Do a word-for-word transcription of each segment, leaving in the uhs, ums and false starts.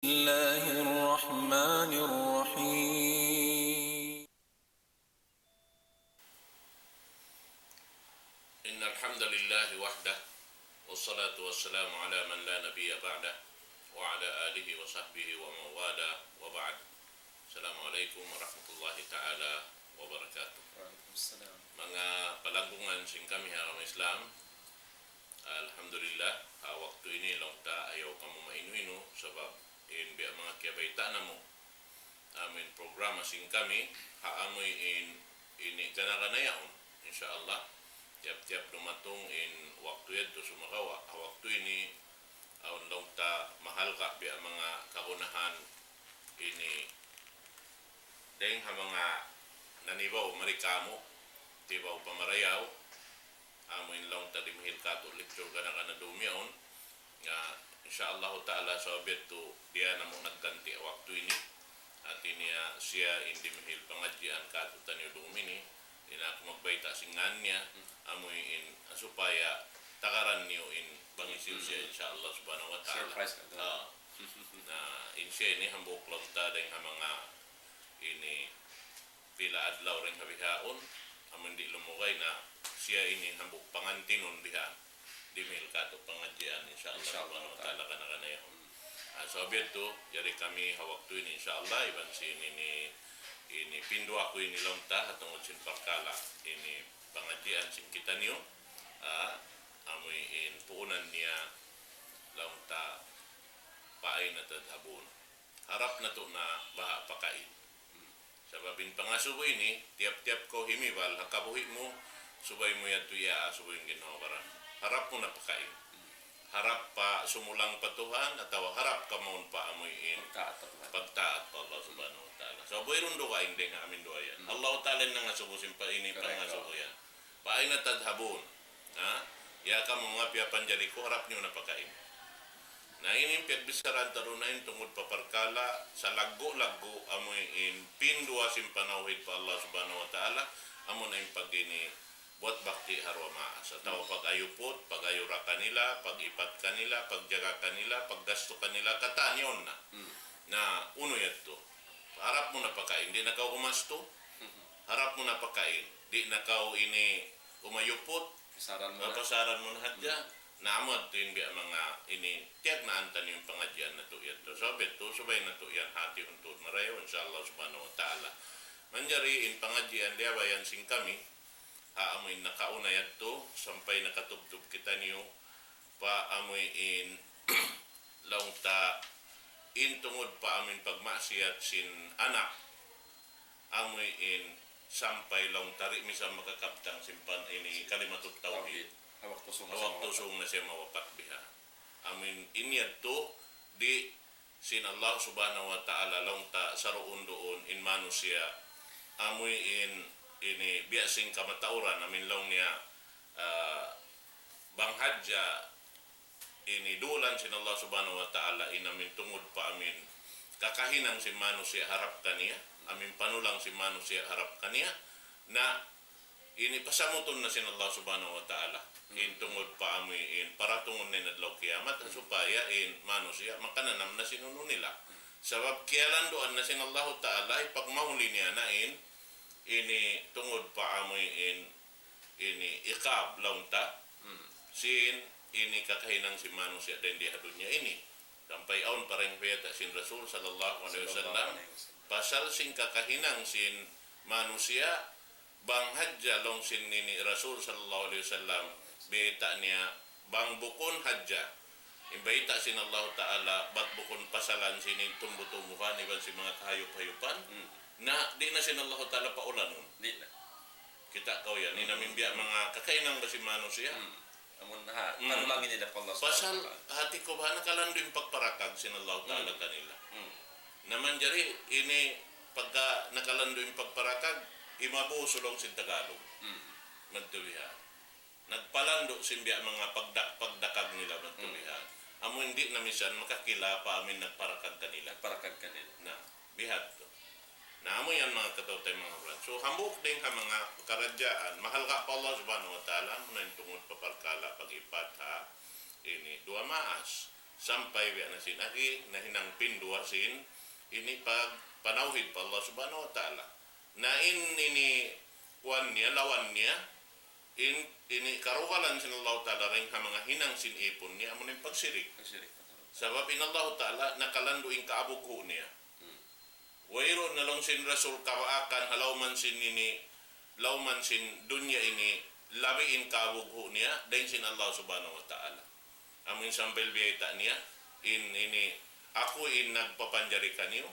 الله الرحمن الرحيم. إن الحمد لله وحده، والصلاة والسلام على من لا نبي بعده، وعلى آله وصحبه ومن والاه، وبعد. السلام عليكم ورحمة الله تعالى وبركاته. وعليكم السلام. Manga palanggungan sin kami ha agama Islam, alhamdulillah, ha waktu ini laung ta ayaw kamu mainu-inu, sabab in biya' manga kiyabayta' namu', amu in programa sin kami, ha amu in ini gana-gana yaun, insya Allah. Tiyap-tiyap dumatung in waktu yadtu sumagawa', ha waktu ini, awn laung ta mahalga' biya' manga kagunahan ini dayng ha manga nanibaw mari kāmu', tibaw pamarayaw, amu in laung ta dimihil kātu' lecture gana-gana dum yaun. Na, insya Allahu ta'ala, sabab yadtu, diya namu' nagganti' waktu ini. Hati niya siya in dimihil pangadjian kātu'niyu dum ini. Di' na aku magbayta' sin ngān niya, amu in, ah, supaya tagaran niyu in pangisiyu siya, insya Allah subhanahu wa ta'ala. Surprise ka to. Ah. Na, in siya ini hambuuk laung ta dayng ha manga ini pila adlaw dayng ha bihaun, amun di' lumugay na siya ini hambuuk pangantinun biha. Dimihil kātu' pangadjian, insya Allah subhanahu wa ta'ala, gana-gana yaun. Ah, sabab yadtu, yari kami ha waktu ini, insya Allah, iban sin ini, ini pinduwa ku ini laung ta, ha tungud sin parkala' ini pangadjian sin kitaniyu, ah, amu in puunan niya laung ta, فأين تذهبون. Harap natu' na baha' pakain. Sabab in pangasubu ini, tiyap-tiyap kaw himibal, ha kabuhi' mu, subay mu yadtu iyaasubu in ginhawa-baran. Harap mu na pakain. Harap pa sumulang pa Tuhan, atawa harap kaw mawn pa amu in pagtaat pa Tuhan, pagtaat pa Allah subhanahu wa ta'ala. So, wayruun dugaing dayng ha amu in duwa yan. Hmm. Allah ta'ala in nangasubu sin pa ini, correct, pangasubu yan. فأين تذهبون. Ha? Ya kamu manga piyapanjari ku, harap niyu na pakain. Na ini in piyagbicharahan ta duun na in tungud pa parkala' salaggu'-laggu' amu in pinduwa sin panawhid pa Allah subhanahu wa ta'ala, amu na in pag-ini buwat bakti ha duwa maas. Atawa pag-ayuput, pag-ayura kanila, pag-ipat kanila, pagjaga kanila, paggastu kanila, katan yaun na. Hmm. Na, unu yadtu. Harap mu na pakain, di' na kaw gumastu. Hmm. Harap mu na pakain, di' na kaw ini umayuput. Pasaran mu na. Pasaran mu na hadja. Hmm. Na amu yadtu in biya' manga ini, tiyagnaan taniyu in pangadjian natu' yadtu. Sabab yadtu, subay natu' yan hātihun tuud marayaw, insya Allah subhanahu wa ta'ala. Manjari in pangadjian diyabayan sin kami, ha amu in nakauna yadtu, sampay nakatubtub kitaniyu, pa amu in laung ta in tungud pa amu in pagmaksiyat sin anak, amu in sampay laung ta di' misan makakabtang sin pan ini kalimatut tawhid. Tawhid. Ha waktu sung na siya mawapat biha. Amu in, in yadtu di' sin Allah subhanahu wa ta'ala laung ta saruun-duun in manusiya'. Amu in ini biya' sin kamatauran, amu in laung niya, ah, bang hadja ini dulan sin Allah subhanahu wa ta'ala in amu in tungud pa amu in kakahinang sin manusiya' harap kaniya, amu in panulang sin manusiya' harap kaniya, na ini pasamutun na sin Allah subhanahu wa ta'ala. Hmm. In tungud pa amu in paratungun na in adlaw kiyamat, supaya in manusiya' makananam na sin unu nila. Sabab kiyalanduan na sin Allah ta'ala, ipagmahuli niya na in ini tungud pa amu in ini iqab laung ta, hmm, sin ini kakahinang sin manusiya' dayn di ha dunya ini. Sampay awn pa dayn bayta' sin Rasul sallallahu alayhi wasallam, sallallahu alayhi wasallam, pasal sin kakahinang sin manusiya', bang hadja laung sin ini Rasul sallallahu alayhi wasallam, bayta' niya bang bukun hadja in bayta' sin Allah ta'ala, bat bukun pasalan sin ini tumbu-tumbuhan iban sin manga kahayup-hayupan, hmm, na di' na sin Allah ta'ala paulanun. Di' na. Kita' kaw yan, in amu in biya' manga kakahinang ba sin manusiya'? Hmm. Amun ha, hmm, panulangi nila pa Allah subhanahu wa ta'ala. Pasal hati ku ba nakalandu' in pagparakag sin Allah ta'ala, hmm, kanila. Hmm. Na manjari ini pagka nakalandu' in pagparakag, imabu sulung sin Tagalog. Hmm. Madtu biha. Nagpalandu' sin biya' manga pagdak-, pagdakag nila madtu biha. Hmm. Amu in di' na misan makakila pa amu in nagparakag kanila. Nagparakag kanila. Na, bihadtu. Na, amu yan manga kataw-taymanghuran. So, hambuuk dayn ha manga karadjaan, mahalga' pa Allah subhanahu wa ta'ala, amu na in tungud pa parkala' pag-ipat ha ini duwa maas. Sampay biya' na sin agi, nahinang pinduwa sin ini pag-, panawhid pa Allah Subhanahu wa Ta'ala. Na in ini kuwan niya, lawan niya, in ini karugalan sin Allah Ta'ala dayn ha manga hinang sin ipun niya, amu in pagsirik. Pagsirik. Sabab in Allah Ta'ala nakalandu' in kaabughu' niya. Hmm. Wayruun na laung sin Rasul kabaakan ha lawm sin ini, lawm sin dunya ini, labi in kaabughu' niya dayn sin Allah Subhanahu wa Ta'ala. Amu in sambil biyayta' niya, in ini, aku in nagpapanjari kaniyu,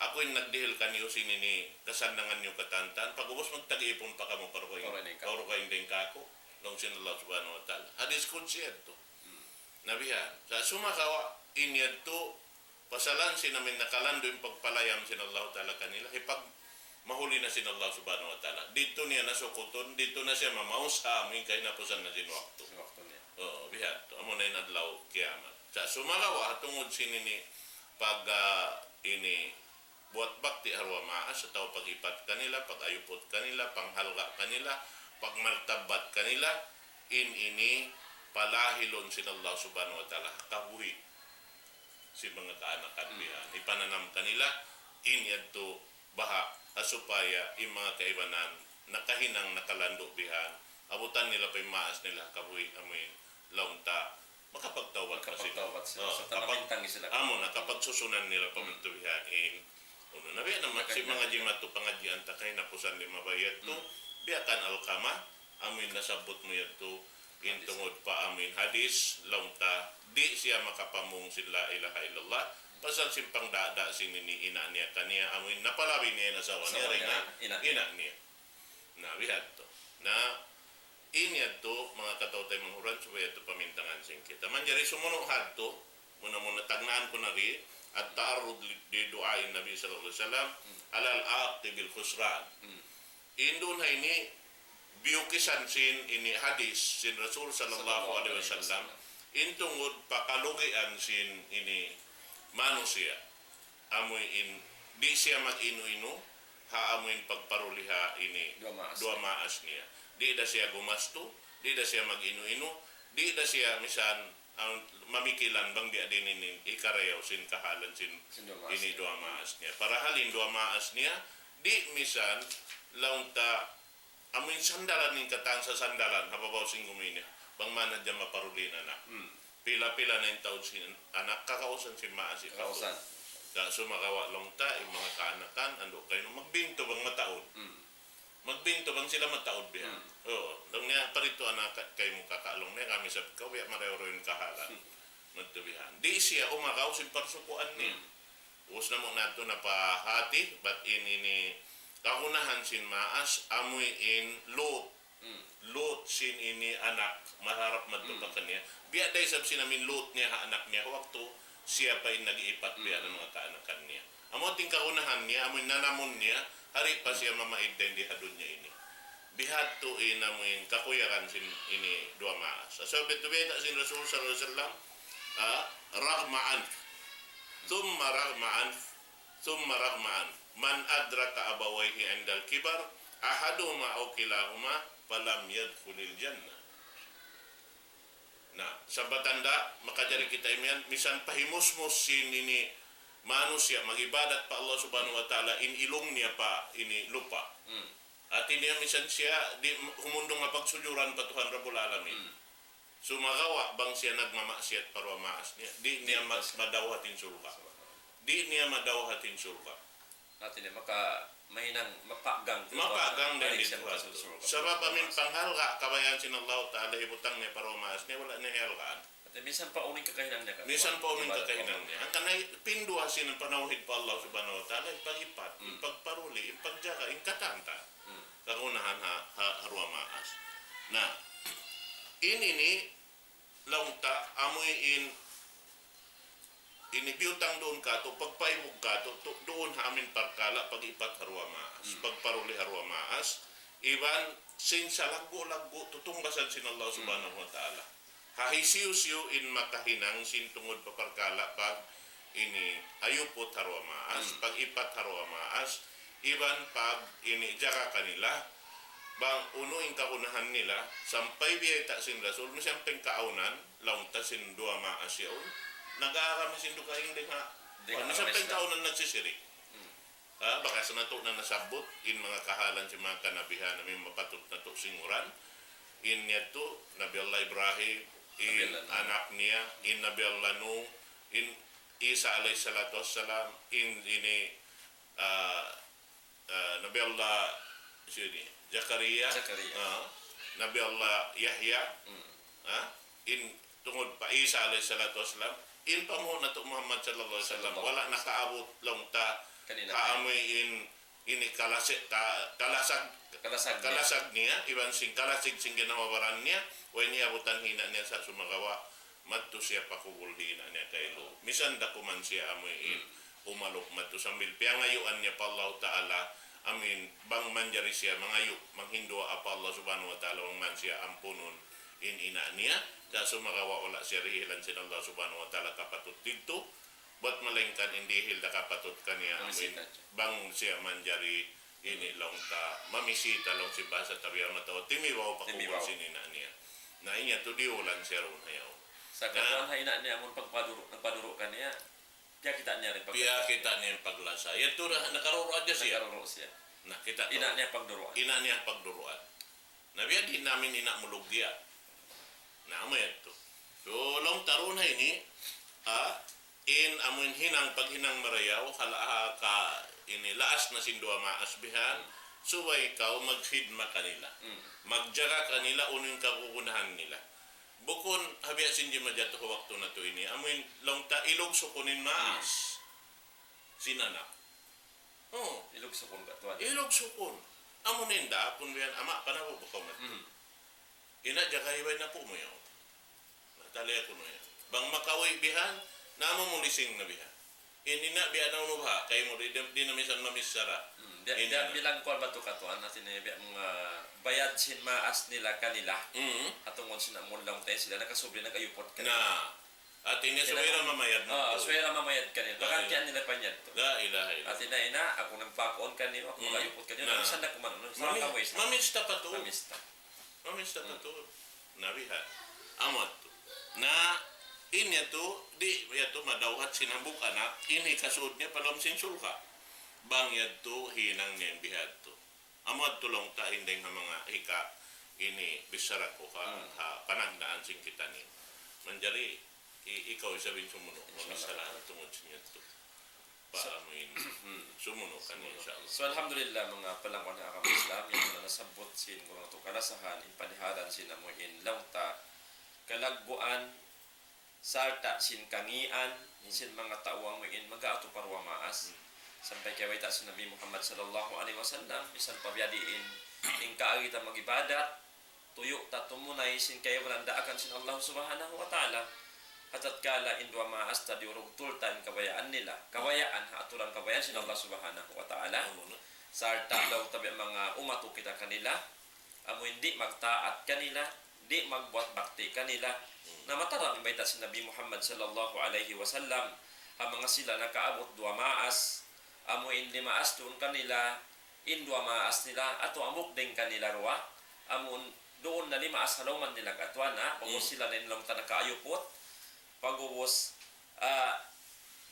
aku in nagdihil kaniyu sin ini kasannangan niyu katan-katan, pag'ubus magtag-ipun pa kamu pa dugaing, pa dugaing dayn kāku', laung sin Allah Subhanahu wa Ta'ala. Hadis Qudsi yadtu. Hmm. Na bihan. Sa' sumagawa', in yadtu, pasalan sin amin nakalandu' in pagpalayam sin Allah Ta'ala kanila, hipagmahuli na sin Allah Subhanahu wa Ta'ala. Didtu niya na sukutun, didtu na siya mamaus, ha amin kahinapusan na sin waktu. Sin waktu niya. Oo, bihan tu. Amu na in adlaw kiyamat. Sa' sumagawa', tungud sin ini pag, ah, ini, buat bakti ha duwa maas, atawa pag-ipat kanila, pag-ayuput kanila, panghalga' kanila, pagmartabbat kanila, in ini palahilun sin Allah Subhanahu wa Ta'ala, kabuhi' sin manga kaanakan bihan. Ipananam kanila, in yadtu baha', ha supaya in manga kaibanan, nakahinang, nakalandu' bihan, abutan nila pa in maas nila, kabuhi', amuin, laung ta, makapagtawbat pa sila. Makapagtawbat sila. Oh, sa' kapag-, tamamintang sila. Amu na, kapagsusunan nila pa man tu bihan in. Unu na biya' na, sin manga jimatu pangadjian ta kahinapusan lima bayad tu, biya' kan Alqamah, amuin nasabbut mu yadtu, in tungud pa amuin hadis, laung ta, di' siya makapamung sin la ilaha illallah, pasal sin pangdada' sin ini ina' niya kaniya, amuin napalabi niya in asawa niya, ina' niya. Na, bihadtu. Na, in yadtu, manga kataw-taymanghuran, subay yadtu pamintangan sin kita. Manjari sumunu' hadtu, muna-muna tagnaan ku na di, التعرض لدعاء النبي صلى الله عليه وسلم على العاق بالخسران. In duun ha ini, biyukisan sin ini hadis sin Rasul sallallahu alayhi wasallam, in tungud pa kalugian sin ini manusiya'. Amuin di' siya mag-inu-inu, ha amuin pagparuli ha ini duwa maas niya. Di' da siya gumastu, di' da siya mag-inu-inu, di' da siya misan, ah, mamikilan bang biya' diin in hikarayaw sin kahalan sin ini duwa maas niya. Parahal in duwa maas niya, di' misan laung ta amuin sandalan in katan sasandalan, ha babaw sin gumi niya. Bang man hadja maparuli in anak. Pila-pila na in taud sin anak, kakausan sin maas in taud. Kakausan. Da sumagawa' laung ta, in manga kaanakan, andu' kaymu magbintu bang mataud. Magbintu bang sila mataud bihan. Oo, laung niya, parito anak kaymu kaka', laung niya, kami sab kaw, biya' marayaw-rayaw in kahalan. Madtu bihan. Di' siya umagaw sin parsukuan niya. Ubus namu' natu' na pa hati, bat in ini kagunahan sin maas, amuin lut. Lut sin ini anak, maharap madtu pa kaniya. Biya' da isab sin amin lut niya ha anak niya, waktu siya pa in nag-iipat biya' na manga kaanakan niya. Amu in kagunahan niya, amuin nanamun niya, hari pa siya mamaid dayn di ha dunya ini. Bihadtu in amuin kakuyagan sin ini duwa maas. Sabab yadtu bayta' sin Rasul sallallahu alayhi wasallam, ah, رغم أنف، ثم رغم أنف، ثم رغم أنف، من أدرك أبويه عند الكبر أحدهما أو كلاهما فلم يدخل الجنة. Na, sabab tanda', makajari kita imiyan, misan pahimusmus sin ini manusiya' mag-ibadat pa Allah Subhanahu wa Ta'ala, in ilung niya pa ini lupa'. Hati niya misan siya, di' humundung ha pagsujuran pa Tuhan Rabbul Alamin. Sumagawa' bang siya nagmamaksiyat pa duwa maas niya, di' niya ma-, madawhat in surga'. Di' niya madawhat in surga'. Hati niya maka-, mahinang mapagang. Mapagang dayn di ha surga'. Sabab amin panghalga' kabayaan sin Allah Ta'ala hibutang niya pa duwa maas niya, wala' niya hihalgaan. Hati misan pa unu in kakahinang niya. Misan pa unu in kakahinang niya. Hangkan na pinduwa sin panawhid pa Allah Subhanahu wa Ta'ala, in pag-ipat, in pagparuli, in pagjaga, in katan-katan. Kagunahan ha, ha, ha duwa maas. Na, in ini, laung ta, amuin ini biyutang duun katu', pagpaibug katu', tu-, duun ha amin parkala', pag-ipat ha duwa maas, pagparuli ha duwa maas, iban sin salaggu'-laggu' tutungbasan sin Allah Subhanahu wa Ta'ala. Ha hisiyu-siyu in makahinang sin tungud pa parkala' pag ini ayuput ha duwa maas, pag-ipat ha duwa maas, iban pag ini jaga kanila, bang unu in kagunahan nila, sampay biyayta' sin Rasul, misan pa in kaawnan, laung ta sin duwa maas yaun, nag-aagama sin dugaing dayn ha, dayn ha agama Islam. Misan pa in tau na nagsisirik. Hmm. Ah, bakas natu' na nasabbut in manga kahalan sin manga kanabihan amu in mapatut natu' singuran. In yadtu, Nabi Allah Ibrahim, in Nabi Allah Nuh. Anak niya, in Nabi Allah Nuh, in Isa alayhi salatu wassalam, in ini, ah, ah, Nabi Allah, sini, Zakaria, Zakaria. Ah, Nabi Allah Yahya, hmm, ah, in tungud pa Isa alayhi salatu wassalam, in panghu' natu' Muhammad sallallahu alayhi wasallam, sallallahu alayhi wasallam, wala' nakaabut laung ta, kaniya, kaamuy in ini kalasig, ka-, kalasag, kalasag niya, kalasag niya, iban sin kalasig sin ginhawa-baran niya, way niya abutan ha ina' niya sa' sumagawa', madtu siya pa kubul ha ina' niya kailu. Misan da kuman siya amuin, hmm, umaluk madtu sambil piyangayuan niya pa Allah Ta'ala, amuin bang manjari siya mangayu', manghindu' pa Allah Subhanahu wa Ta'ala, bang man siya ampunun in ina' niya, sa' sumagawa' wala' siya dihilan sin Allah Subhanahu wa Ta'ala kapatut didtu, bat malaingkan in dihil da kapatut kaniya, amuin, mamisita siya. Bang siya manjari ini laung ta, mamisita laung sin bahasa ta biya' mataud, timibaw pa kubul sin ina' niya. Na, in yadtu diyulan siya duun ha yaun. Sa' katuan ha ina' niya amun pagpaduru', nagpaduru' kaniya, piyakita' niya in paglasa. Piyakita' niya in paglasa. Yadtu na, nakaruru' hadja siya. Nakaruru' siya. Na, kita' tu. Ina' niya pagduruan. Ina' niya pagduruan. Na biya' diin amu in ina' mu lugya. Na, amu yadtu. So, laung ta duun ha ini, ah, in amu in hinang, paghinang marayaw, hala-, ah, ka, ini laas na sin duwa maas bihan, subay kaw maghidma kanila. Hmm. Magjaga kanila, unu in kagunahan nila. Bukun ha biya' sin di' majatu ha waktu natu' ini, amu in laung ta ilug sukun in maas. Hmm. Sin anak. Oh. Ilug sukun katuan. Ilug sukun. Amu in da, apun bihan, ama', panabu' ba kaw madtu? Hmm. Ina', jagahi ba in apu' mu yaun. Matali aku nu yan. Bang makawi' bihan, namu' mu lising na bihan. In ina', biya' na unu ba, kaymu di', di' na misan mamichara. Hmm, biya', biya', bilang kuwan ba tu katuan, hati niya biya' manga bayad sin maas nila kanila. Hmm. Hatungud sin amun laung ta sila, nakasubli, nag-ayuput kanila. Na. Hati niya, subay ra mamayad na. Oh, subay ra mamayad kanila. La ilaha. Bagantian nila pa niya tu. La ilaha illallah. Hati niya, ina', aku nagpakuun kaniyu, aku nag-ayuput kaniyu. Na. Misan da kuman, no? Mami-, mamista pa tu. Mamista. Mamista pa tu. Hmm. Na bihan. Amu yadtu. Na, in yadtu, di', yadtu madawhat sin hambuuk anak, in hikasud niya pa lawm sin surga'. Bang yadtu, hinang niya in bihadtu. Amu yadtu laung ta in dayng ha manga hika ini bichara ku ha, hmm, ha panagnaan sin kitaniyu. Manjari, i-, ikaw isab in sumunu'. Insya Allah. Mamisala na tungud sin yadtu. Pa amu in sumunu' kaniyu, insya Allah. So, alhamdulillah, manga palangwan ha agama Islam, yan na nasabbut sin guru natu' kalasahan, in paliharan sin amu in laung ta kalagguan, sarta' sin kangīan sin manga tau amu in mag-aatu pa duwa maas. Hmm. Sampay kiyabayta' sin Nabi Muhammad sallallahu alayhi wasallam, misan pa biya' diin in kaagi ta mag-ibadat, tuyu' ta tumunay sin kaibanan daakan sin Allah Subhanahu wa Ta'ala. Ha tatkala in duwa maas ta diyurugtul ta in kabayaan nila, kabayaan ha aturan kabayaan sin Allah Subhanahu wa Ta'ala. Amu na. Sarta' laung ta biya' manga umatu kita kanila, amu in di' magtaat kanila, di' magbuat bakti kanila. Hmm. Na matarang in bayta' sin Nabi Muhammad sallallahu alayhi wasallam, ha manga sila nakaabut duwa maas, amu in limaas duun kanila, in duwa maas nila, atawa hambuuk dayng kanila duwa, amu in duun na limaas ha lawman nila katuan, ha, pag'ubus, hmm, sila na in laung ta nakaayuput, pag'ubus, ah,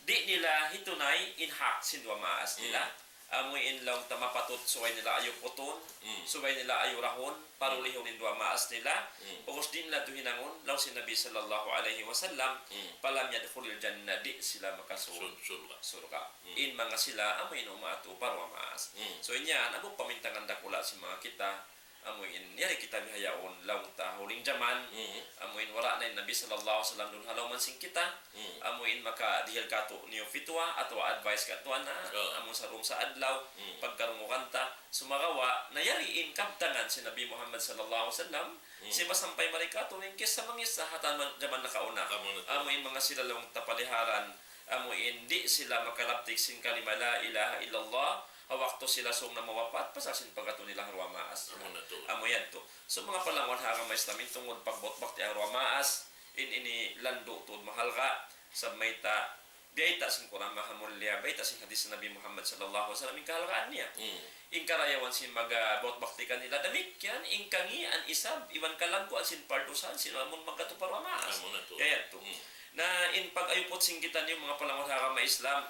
di' nila hitunay in hak sin duwa maas nila. Hmm. Amu in laung ta mapatut subay nila ayuputun, hmm, subay nila ayurahun, parulihun in duwa maas nila. Hmm. Pag'ubus di' nila tuud hinangun, laung sin Nabi sallallahu alayhi wasallam, hmm, فلم يدخلوا الجنة, di' sila makasud surga'. Sur-, surga'. Hmm. In manga sila, amu in umaatu pa duwa maas. Hmm. So, in yan, amu pamintangan dakula' sin manga kita, amu in yari kita bihaun laung ta huling jaman, mm, amu in wala' na in Nabi sallallahu alayhi wasallam duun ha lawman sin kita, mm, amu in makadihil kātu'niyu fitwa atawa advice katuan, oh, amu sa dum sa adlaw, mm, pagkarungugan ta, sumagawa', na yari in kabtangan sin Nabi Muhammad sallallahu alayhi wasallam, mm, sin masampay mari kātu' in kissa mangissa ha jaman nakauna. Amu na tuud. Amu in manga sila laung ta paliharan, amu in di' sila makalabtik sin kalima la ilaha illallah, ha waktu sila sūng na mawapat, pasal sin pag'atu nila ha duwa maas. Amu na tuud. Amu yadtu. So, manga palangwan ha agama Islam, in tungud pagbuat bakti ha duwa maas, in ini landu' tuud mahalga', sabab mayta', bayta' sin Qur'an maha mulia, bayta' sin hadis Nabi Muhammad sallallahu alayhi wasallam, in kahalgaan niya. Hmm. In karayawan sin mag-, ah, buat bakti kanila, damikkiyan, in kangīan isab, iban kalagguan sin pardusahan, sin amun mag-atu pa duwa maas. Amu na tuud. Kaya yadtu. Hmm. Na in pag-ayuput sin kitaniyu manga palangga' ha agama Islam,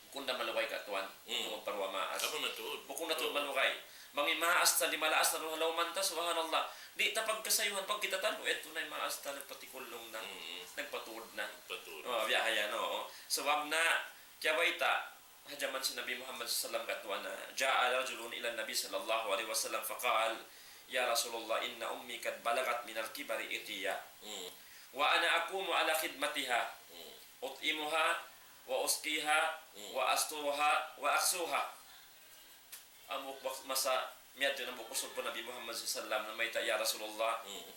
bukun da malugay katuan, Mm. tungud pa duwa maas. Amu na tuud. Bukun na tuud Oo. malugay. Bang in maas ta, di' malaas na duun ha lawm ta, subhanallah. Di' ta pagkasayuhan, pagkita' ta, "O, yadtu na in maas ta, nagpatikul laung na, Mm. nagpatuud na." Nagpatuud. O, biya' ha yan, oo. Sabab na, kiyabayta', ha jaman sin Nabi Muhammad sallallahu alayhi wasallam katuan na, جاء رجل إلى النبي صلى الله عليه وسلم فقال: يا رسول الله، إن أمي قد بلغت من الكبر عتيا، Mm. وأنا أقوم على خدمتها، Mm. أطعمها وأسقيها Mm. وأسترها وأكسوها. Hambuuk bak-, masa miyadtu in hambuuk usug pa Nabi Muhammad sallallahu alayhi wasallam, namayta', "Ya Rasulullah, Mm.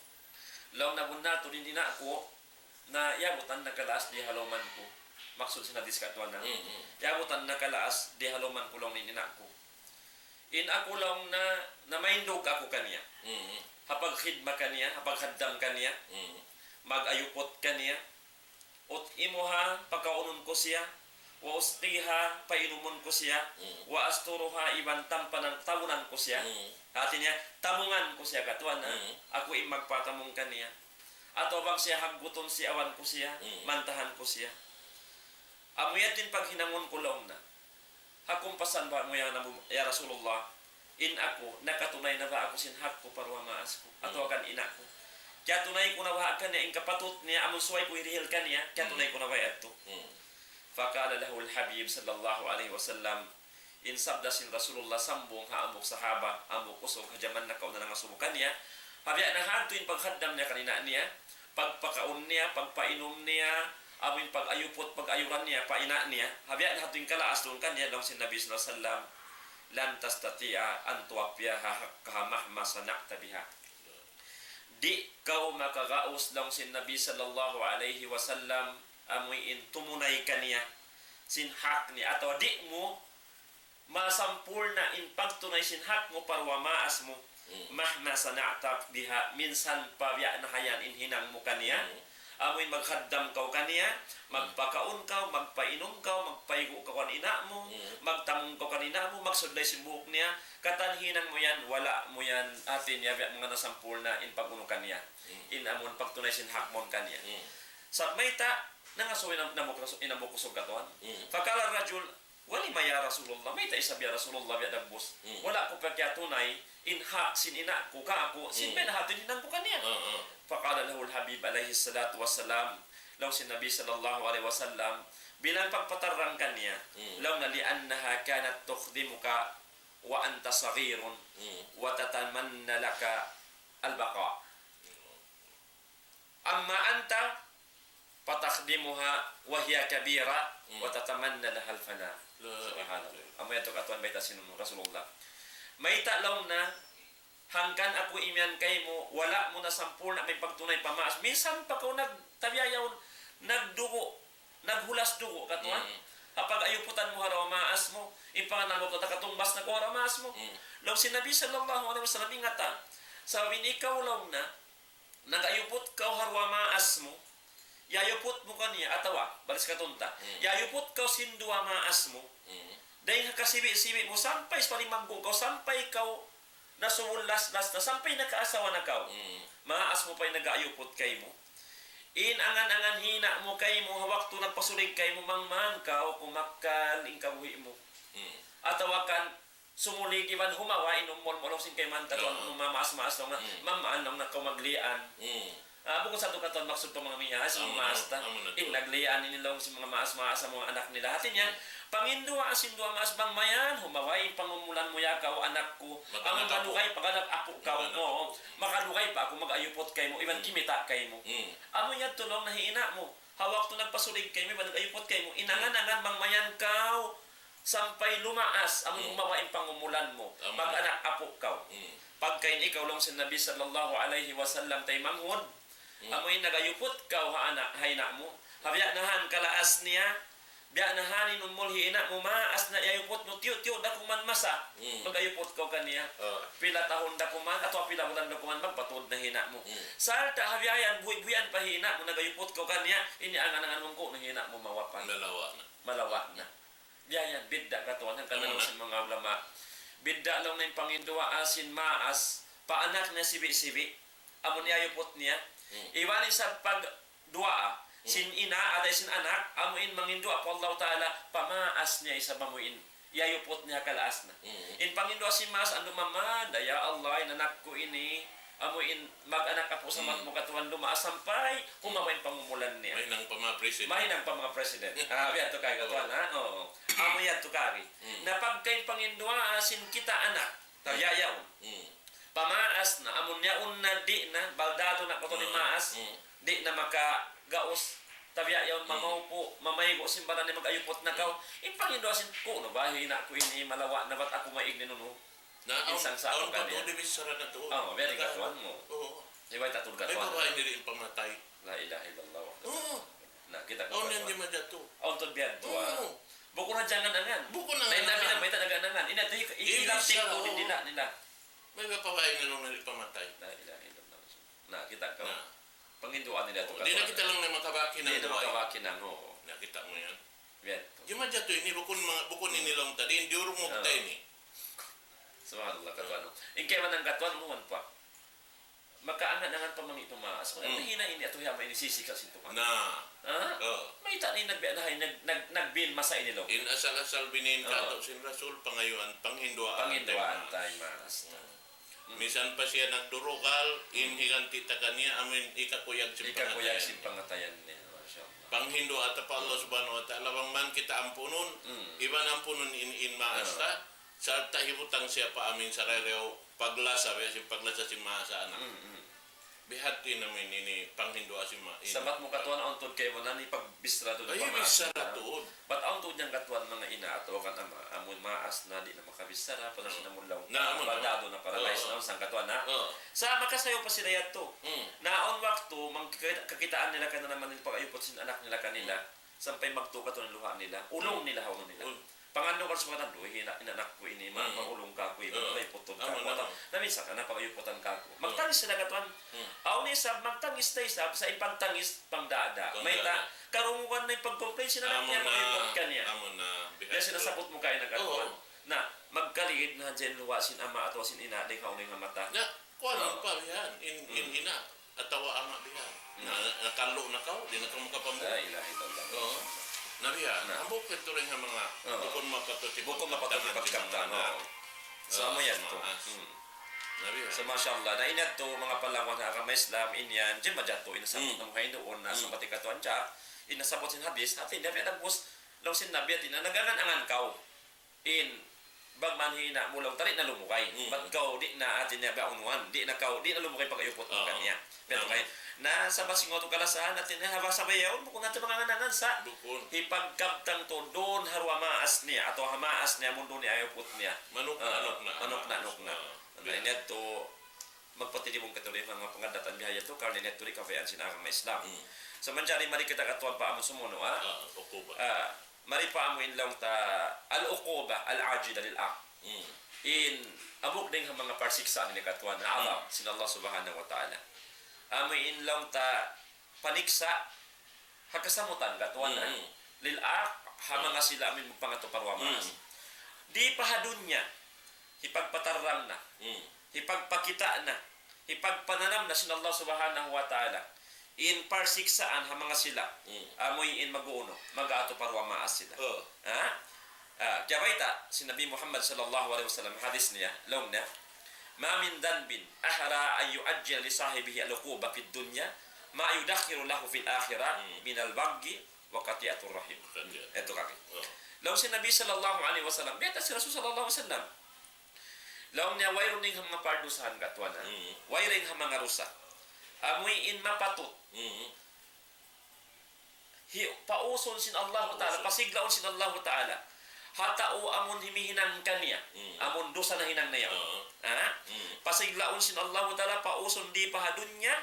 laung na bunnal tuud in ina' ku, na iyabutan na kalaas di ha lawm ku." Maksud sin hadis katuan na. Mm, mm. "Iyabutan na kalaas di ha lawm ku laung in ina' ku. In aku laung na, namaindug aku kaniya. Mm, mm. Ha pagkhidma kaniya, ha paghaddam kaniya, Mm. mag-ayuput kaniya. أطعمها, pakaunun ku siya. وأسقيها, painumun ku siya. Mm. وأسترها, iban tampanan, tabunan ku siya." Mm. Hati niya, tamungan ku siya katuan na. Mm. Aku in magpatamung kaniya. Atawa bang siya haggutun, siyawan ku siya, Mm. mantahan ku siya. Amu yadtu in paghinangun ku laung na. Ha kumpasan ba mu ya Nabi, ya Rasulullah, in aku, nakatunay na ba aku sin hak ku pa duwa maas ku, atawa Mm. kan ina' ku? Kiyatunay ku na ba kaniya in kapatut niya, amun subay ku hirihil kaniya, kiyatunay Mm. ku na ba yadtu? Mm. فقال له الحبيب صلى الله عليه وسلم, in sabda sin Rasulullah sambung ha hambuuk sahaba, hambuuk usug ha jaman nakauna nangasubu kaniya, ha biya' na hadtu in paghaddam niya kan ina' niya, pagpakaun niya, pagpainum niya, amu in pag-ayuput, pag-ayuran niya pa ina' niya, ha biya' na hadtu in kalaas duun kaniya, laung sin Nabi sallallahu alayhi wasallam, لن تستطيع أن توفيها حقها مهما صنعت بها. Di' kaw makagaus, laung sin Nabi sallallahu alayhi wasallam, amu in tumunay kaniya sin hak niya, atawa di' mu masampurna' in pagtunay sin hak mu pa duwa maas mu, Mm. مهما صنعت بها, minsan pa biya' na ha yan in hinang mu kaniya. Mm. Amu in maghaddam kaw kaniya, Mm. magpakaun kaw, magpainum kaw, magpaigu' kaw kan ina' mu, Mm. magtamung kaw kan ina' mu, magsudlay sin buhuk niya, katan hinang mu yan, wala' mu yan, hati niya biya' manga nasampurna' in pag-unu kaniya. Mm. In amun pagtunay sin hak mu kaniya. Mm. Sa' mayta', nangasubu in hambuuk, in hambuuk usug katuan. Mm. فقال الرجل, ولم يا رسول الله, mayta' isab ya Rasulullah biya' dagbus? Mm. Wala' ku pa kiyatunay in hak sin ina' ku kāku', sin Mm. biya' na hati in hinang ku kaniya. Ah, ah. فقال له الحبيب عليه الصلاة والسلام, laung sin Nabi sallallahu alayhi wasallam, bilang pagpatarrang kaniya, Mm. laung niya, لأنها كانت تخدمك وأنت صغير Mm. وتتمنى لك البقاء. أما أنت فتخدمها وهي كبيرة Mm. وتتمنى لها الفناء. La ilaha illallah. Subhanallah. Amu yadtu katuan bayta' sin Rasulullah. Mayta' laung niya, hangkan aku imiyan kaymu, wala' mu nasampurna' in pagtunay pa maas. Minsan pa kaw nagtabiya' yaun, nagdugu', naghulas dugu' katuan. Mm. Ha pag-ayuputan mu ha duwa maas mu, in panganan mu, nakatungbas na kaw ha duwa maas mu. Mm. Laung sin Nabi sallallahu alayhi wasallam, ingata. Sabab in ikaw laung niya, nag-ayuput kaw ha duwa maas mu, iyayuput mu kaniya, atawa, balik katu' ta. Mm. Iyayuput kaw sin duwa maas mu. Mm. Dayn ha kasibi'-sibi' mu, sampay sa' palimaggu' kaw, sampay kaw nasubul laslas na, sampay nakaasawa na kaw. Mm. Maas mu pa in nag-ayuput kaymu. In angan-angan hi ina' mu kaymu, ha waktu nagpasulig kaymu, mangman kaw, kumakkal in kabuhi' mu. Mm. Atawa kan, sumulig iban humawa in umul mu laung sin kayman katuan, Oo. mamaas-maas laung na, Mm. mamaan laung na kaw maglian. Mm. Ah, bukun sa tu katuan maksud pa manga miyas, Amu na, mamaas ta. Amu na In tu. naglian ini laung sin manga maas-maas sin manga anak nila. Hati niya, Mm. panginduwaa sin duwa maas bang mayan, humawa in pangumulan mu ya kaw anak ku. Mag-anak Amu apu. malugay, pag-anak apu kaw. Mag-anak Oo. apu. Makalugay pa aku mag-ayuput kaymu, iban Mm. kimita' kaymu. Mm. Amu yadtu laung na hi ina' mu. Ha waktu nagpasulig kaymu, iban nag-ayuput kaymu, in Mm. angan-angan bang mayan kaw, sampay lumaas, amun Hmm. humawa in pangumulan mu, Amu. mag-anak apu' kaw. Hmm. Pagka in ikaw laung sin Nabi sallallahu alayhi wasallam taymanghud, Hmm. amu in nag-ayuput kaw ha ana', ha ina' mu, ha biya' na han kalaas niya, biya' na han in umul hi ina' mu, maas na iyayuput mu, tiyu'-tiyu' da kuman masa, Hmm. mag-ayuput kaw kaniya. Ah. Pila tahun da kuman, atawa pila bulan da kuman, magpatud na hi ina' mu. Hmm. Sarta' ha biya' yan, buhi'-buhian pa hi ina' mu, nag-ayuput kaw kaniya, ini angan-angan mu ku na hi ina' mu mawa pa. Malawa' na. Malawa' na. Biya' yan, bidda' katuan, hangkan na Amu laung na. sin manga ulama. Bidda' laung na in panginduwaa sin maas, pa anak niya sibi'-sibi', amun iyayuput niya. Hmm. Iban isab pagduwaa, Sin ina', atay sin anak, amu in manginduwaa pa Allahu Ta'ala, pamaas niya isab amu in iyayuput niya ha kalaas na. Mm. In panginduwaa sin maas, andu' mamanda, "Ya Allah, in anak ku ini, amu in mag-anak apu' sa' Mm. mat mu katuan lumaas sampay, kumawa' in pangumulan niya." Mahinang pa manga president. Mahinang pa manga president. Ah, biya' tu kari katuan, ha? Oo. Amu yan tu kari. Mm. Na pagka in panginduwaa sin kita anak, tabiya' yaun. Mm. Pamaas na, amun yaun na di' na, baldado na katu' di' Mm. maas, Mm. di' na makagaus. Tabiya' yaun Mm. mamaupu', mamaygu' sin baran niya mag-ayuput na kaw. Mm. In panginduwaa sin, "Kunu' ba, hi ina' ku ini malawa' na bat aku maig ninunu?" Na, in awn, sangsa' awn pa kaniya. Tuud, bichara na tuud. Oh, biya' di' katuan mu. Oo. Iba ta tuud katuan. May babai diri in pamatay. La ilaha illallah. Oo. Na, kita' ku katuan. Awn yan di' majatu. Awn tuud biya' tu, ah. Oo. Bukun na jangan-angan. Bukun na. Lain na jangan-angan. Mayta' naganangan. Ini atu, i-, i-, ilaptik bichara, tuud, oo. Di' na, di' na. May babai na nung nalipamatay. La ilaha illallah. Na, kita' kaw. Na. Panginduwaa nila tu. Di' na katuan. Kita' laung na makabak hinang. Di' na buhay. Makabak hinang, oo. Na, kita' mu yan. Biya' tu. Di' majatu ini, bukun ma-, bukun ini laung ta, di' diyurungug ta ini. Subhanallah, katuan. In kaibanan katuan, muhun pa. Makaangan-angan pa mangi' tumaas. Kung Hmm. mahina ini, atu hiya, may nisisiksa' sin Tuhan. Na. Ha? Oh. Mayta' na in nagbi-, na, nag-, nag-, nagbin masa ini laung. In asal-asal binin Oh. katu' sin Rasul, pangayuan, panghinduwaan. Panghinduwaan tayo, maas. Hmm. Misan pa siya nagdurugal, in Hmm. higanti ta kaniya, amu in ikakuyag sin pangatayan. Ikakuyag sin pangatayan niya, masha Allah. Panghinduwaa ta pa Allah Hmm. Subhanahu wa Ta'ala, bang man kita ampunun, Hmm. iban ampunun in, in maas Ah. ta, sarta' hibutang siya pa amin sa rayrayaw paglasa, biya' sin paglasa sin maas anak. Hmm, hmm. Bihadtu in amin ini panghinduwaa sin ma-, in Sabat mu katuan awn tuud kaibanan ini pagbichara tuud Ay, pa maas bichara na. Tuud. Bat awn tuud yan katuan manga ina' atawa kan ama', amun maas na di' na makabichara, pasal Hmm. sin amun laung. Na, amun, Baldado amun. Na, paralyzed Oo. na, awn sangkatuan na. Oo. Sa' makasayu pa sila yadtu. Hmm. Na awn waktu, mang-, kakitaan nila kananaman nila pag-ayuput sin anak nila kanila. Hmm. Sampay magtugat in luha' nila. Ulung Hmm. nila, ha ulung nila. Ul- Pangannal kaw sa manga tandu, "Ina', ina' anak ku ini, ma-, Hmm. maulung kaku', Hmm. maulung kaku'." Amun, amun. Na minsan na, pag-ayuputan kaku'. Hmm. Magtangis sila katuan. Hmm. Awn isab, magtangis da isab, sa' in pagtangis, pangdada. Pangdada. Mayta', karungugan na in pag-complain sin anak niya, Amun na, mag-ayuput kaniya. Amun na, biya' sin nasabbut mu kaina katuan. Oo. Na, magkaligid na hadja in luha' sin ama' atawa sin ina', dayn ha unu, dayn ha mata. Na, kuwan, Oo. pa yan, in, in Hmm. ina'. Atawa ama' bihan. Hmm. Na, nakallu' na kaw, di' na kaw makapamung. La ilaha illallah. Oo. Na bihan, Na. hambuuk yadtu dayn ha manga Oo. bukun mapatut Bukun mapatut ipagkabtangan, ipagkabtangan, manga oo. So, amu yan tu. maas. Hmm. Na bihan. So, masha Allah. Na in yadtu, manga palanguwan ha agama Islam, in yan, jimma jatu, in nasabbut Hmm. namu' ha Hinduun, na Hmm. sabbut katuan ja, in nasabbut sin hadith, hati niya, biya' dagbus, laung sin Nabi, hati niya, nagangan-angan kaw. In, bang man hi ina' mu laung ta di' na lumugay. Mm. Bat kaw di' na, hati niya, biya' unu yan, di' na kaw, di' na lumugay pag-ayuput mu Ah. kaniya. Biya' tu Naam. kay, na sa' basi ngatu' kalasahan, hati niya, ha bahasa biya' yaun, bukun natu' mangangan-angan sa'. Bukun. Hipagkabtang tuud duun ha duwa maas niya, atawa ha maas niya, amun duun niya ayuput niya. Manuk-, Ah, manuk na, manuk na, manuk na. Ah, Na biya'. in yadtu, magpatindug katu' dayn ha manga pangaddatan bihayan tu, karna' in yadtu di' kabayaan sin agama Islam. Hmm. Sa' manjari mari kita katuan pa amun sumunu', ha? Ah, uquba. Ah, mari pa amu in laung ta al-uquba al-ajila lil aq. Hmm. In hambuuk dayn ha manga parsiksaan ini katuan, Hmm. azab sin Allah Subhanahu wa Ta'ala. Amu in laung ta paniksa' ha kasamutan katuan, ha? Mm-hmm. Lil aq, ha Ah. manga sila amu in magpangatu pa duwa maas. Mm. Di pa ha dunya, hipagpatarrang na, Mm. hipagpakita' na, hipagpananam na sin Allah Subhanahu wa Ta'ala in parsiksaan ha manga sila, Mm. amu in mag-uunu, mag-atu pa duwa maas sila. Oh. Ha? Ah, kiyabayta' sin Nabi Muhammad sallallahu alayhi wasallam, hadith niya, laung niya, ما من ذنب أحرى أن يؤجل لصاحبه العقوبة في الدنيا ما يدخر له في الآخرة Hmm. من البغي وقطيعة الرحم. Qati'atur rahim. Yadtu kari. Oh. Laung sin Nabi sallallahu alayhi wasallam, bayta' sin Rasul sallallahu alayhi wasallam. Laung niya wayruun dayn ha manga pardusahan katuan, ha? Hmm. Wayruun dayn ha manga dusa. Amu in mapatut. Hmm. Hi-, pausun sin Allahu Ta'ala, Pausun. pasiglaun sin Allahu Ta'ala. Ha tau amun himihinang kaniya, Mm. amun dusa nahinang niya. Oo. Ha? Mm. Pasiglaun sin Allahu Ta'ala, pausun di pa ha dunya,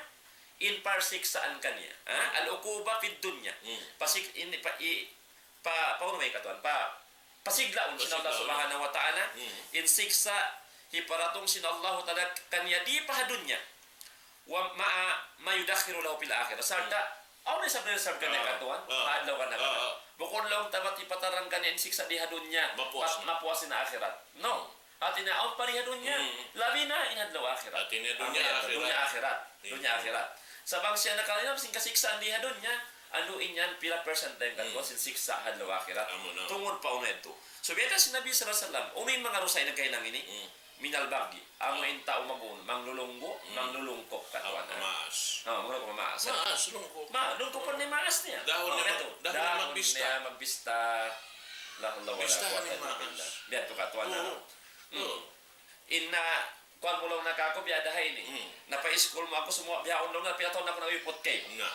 in parsiksaan kaniya. Ha? Mm. Al-uquba fid dunya. Mm. Pasig-, in, pa, i, pa, pa, unu ba in katuan? Pa, pasiglaun sin Allah Pasiglaun. Subhanahu wa Ta'ala, Mm. in siksa' hiparatung sin Allahu Ta'ala kaniya di pa ha dunya. وما، ما يدخر له في الآخرة. Sarta', Hmm. awn na isab reserve kaniya Ah. katuan, Ah. ha adlaw kan Ah, agama. ah. Bukun laung ta bat hipatarrang kaniya in siksa' di ha dunya, Mapuas bat na. mapuas sin akhirat. No. Hmm. Hati niya, awn pa di ha dunya, Hmm. labi na in adlaw akhirat. Hati niya, dunya Amu yan, akhirat. dunya akhirat. Hmm. Dunya akhirat. Sa' bang siya nakahinang sin kasiksaan di ha dunya, Unu in yan, pila percent dayn katu' sin siksa' ha adlaw akhirat. Amu na. Tungud pa unu yadtu. So, biya' sin Nabi sallallahu alayhi wasallam, unu in manga dusa in nagkahinang ini? Mm. من البغي. Amu in tau mag-, manglulunggu', mm, manglulungkop katu'. Ah, maas. Ah, manglulungkop, maas. Maas, lungkop. Ma, lungkop in maas niya. Dahun niya mag-, dahun niya magbista. Dahun niya magbista. La hawla wala quwwata illa billah. Biya' tu katu'. Oo. Oo. Inna, kuwan mu laung niya kāku', biya' da ha ini. Hmm. Na pa-school mu aku sumuwa' bihaun laung niya, pila tahun aku nag-iput kaymu. Na.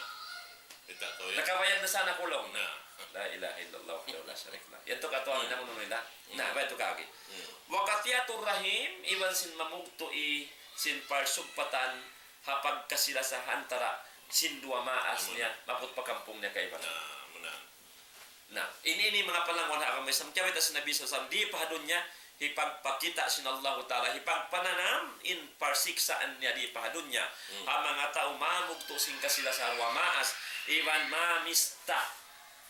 Kita' kaw yan. Nakabayad na sana aku laung. Na. La ilaha illallah wahdahu la sharika lah. Yan tu katu' amin namu' nila. Hmm. Na, bayad tu kagi. Hmm. وقطيعة الرحم, iban sin mamugtu' sin parsugpatan, ha pagkasi-lasa ha antara' sin duwa maas niya, maput pa kampung niya kaibanan. Na, muna. Na, ini, ini manga palanguwan ha agama Islam. Kiyawita sin Nabi sallallahu alayhi wasallam, di' pa ha dunya, hipagpakita' sin Allahu Ta'ala, hipagpananam in parsiksaan niya di' pa ha dunya. Hmm. Ha manga tau mamugtu' sin kasi-lasa ha duwa maas, iban mamista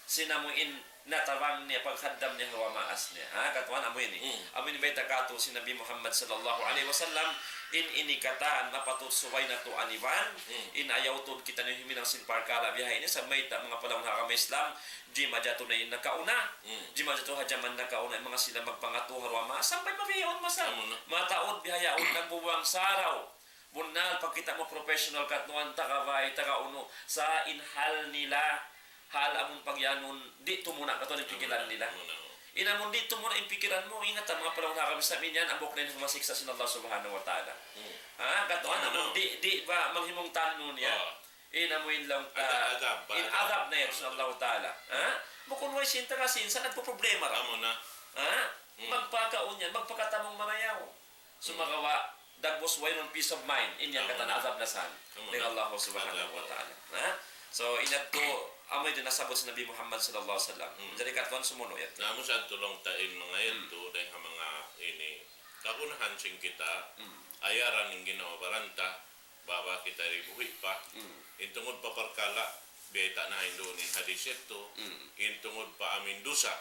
sin amu in natabang niya, paghaddam niya ha duwa maas niya. Ha, katuan amu ini. Hmm. Amu ini bayta' katu' sin Nabi Muhammad sallallahu alayhi wasallam, in ini katān mapatut subay natu' aniban, hmm, in ayaw tuud kitaniyu huminang sin parkala' biya' ha ini, sa' mayta' manga palanguwan ha agama Islam, jimajatu na in nakauna. Hmm. Jimajatu ha jaman nakauna, in manga sila magpangatu ha duwa maas, sampay pa bihaun masa. Amu na. Mataud bihaun, nagbubuwang saraw. Bunnal, pagkita' mu professional katuan, taga bay, taga unu, sa' in hal nila, hal amun pagyanun, di' tumuna' katuan in pikilan nila. Amu na, amu na. In amun di' tumuna' in pikilan mu, ingat ha manga palanguwan ha agama Islam, in yan, hambuuk na in masiksa' sin Allah Subhanahu wa Ta'ala. Hmm. Ha? Katuan, amu na, amun di', di' ba manghimung tanun niya. Oh. In amu in laung ta, adab, adab, in adab na yan sin Allahu Ta'ala. Ha? Bukun way sin taga sin, sa' nagpuproblema ra. Amu na. Ha? Hmm. Magpakaun yan, magpakatamung marayaw. Hmm. Sumagawa', dagbus wayruun peace of mind. In yan katan adab na san. Amu na. Dayn Allah Subhanahu wa Ta'ala. Ha? So, in yadtu, amu in nasabbut sin Nabi Muhammad sallallahu alayhi wasallam. Hmm. Jari katuan sumunu' yadtu. Na, amu sa' tulung ta in manga yadtu, hmm, dayn ha manga ini. Kagunahan sin kita, hmm, ayaran in ginhawa-baran ta, baba kita di buhi' pa. Mm. In tungud pa parkala', biyayta' na hinduun in hadis yadtu, mm, in tungud pa amu in dusa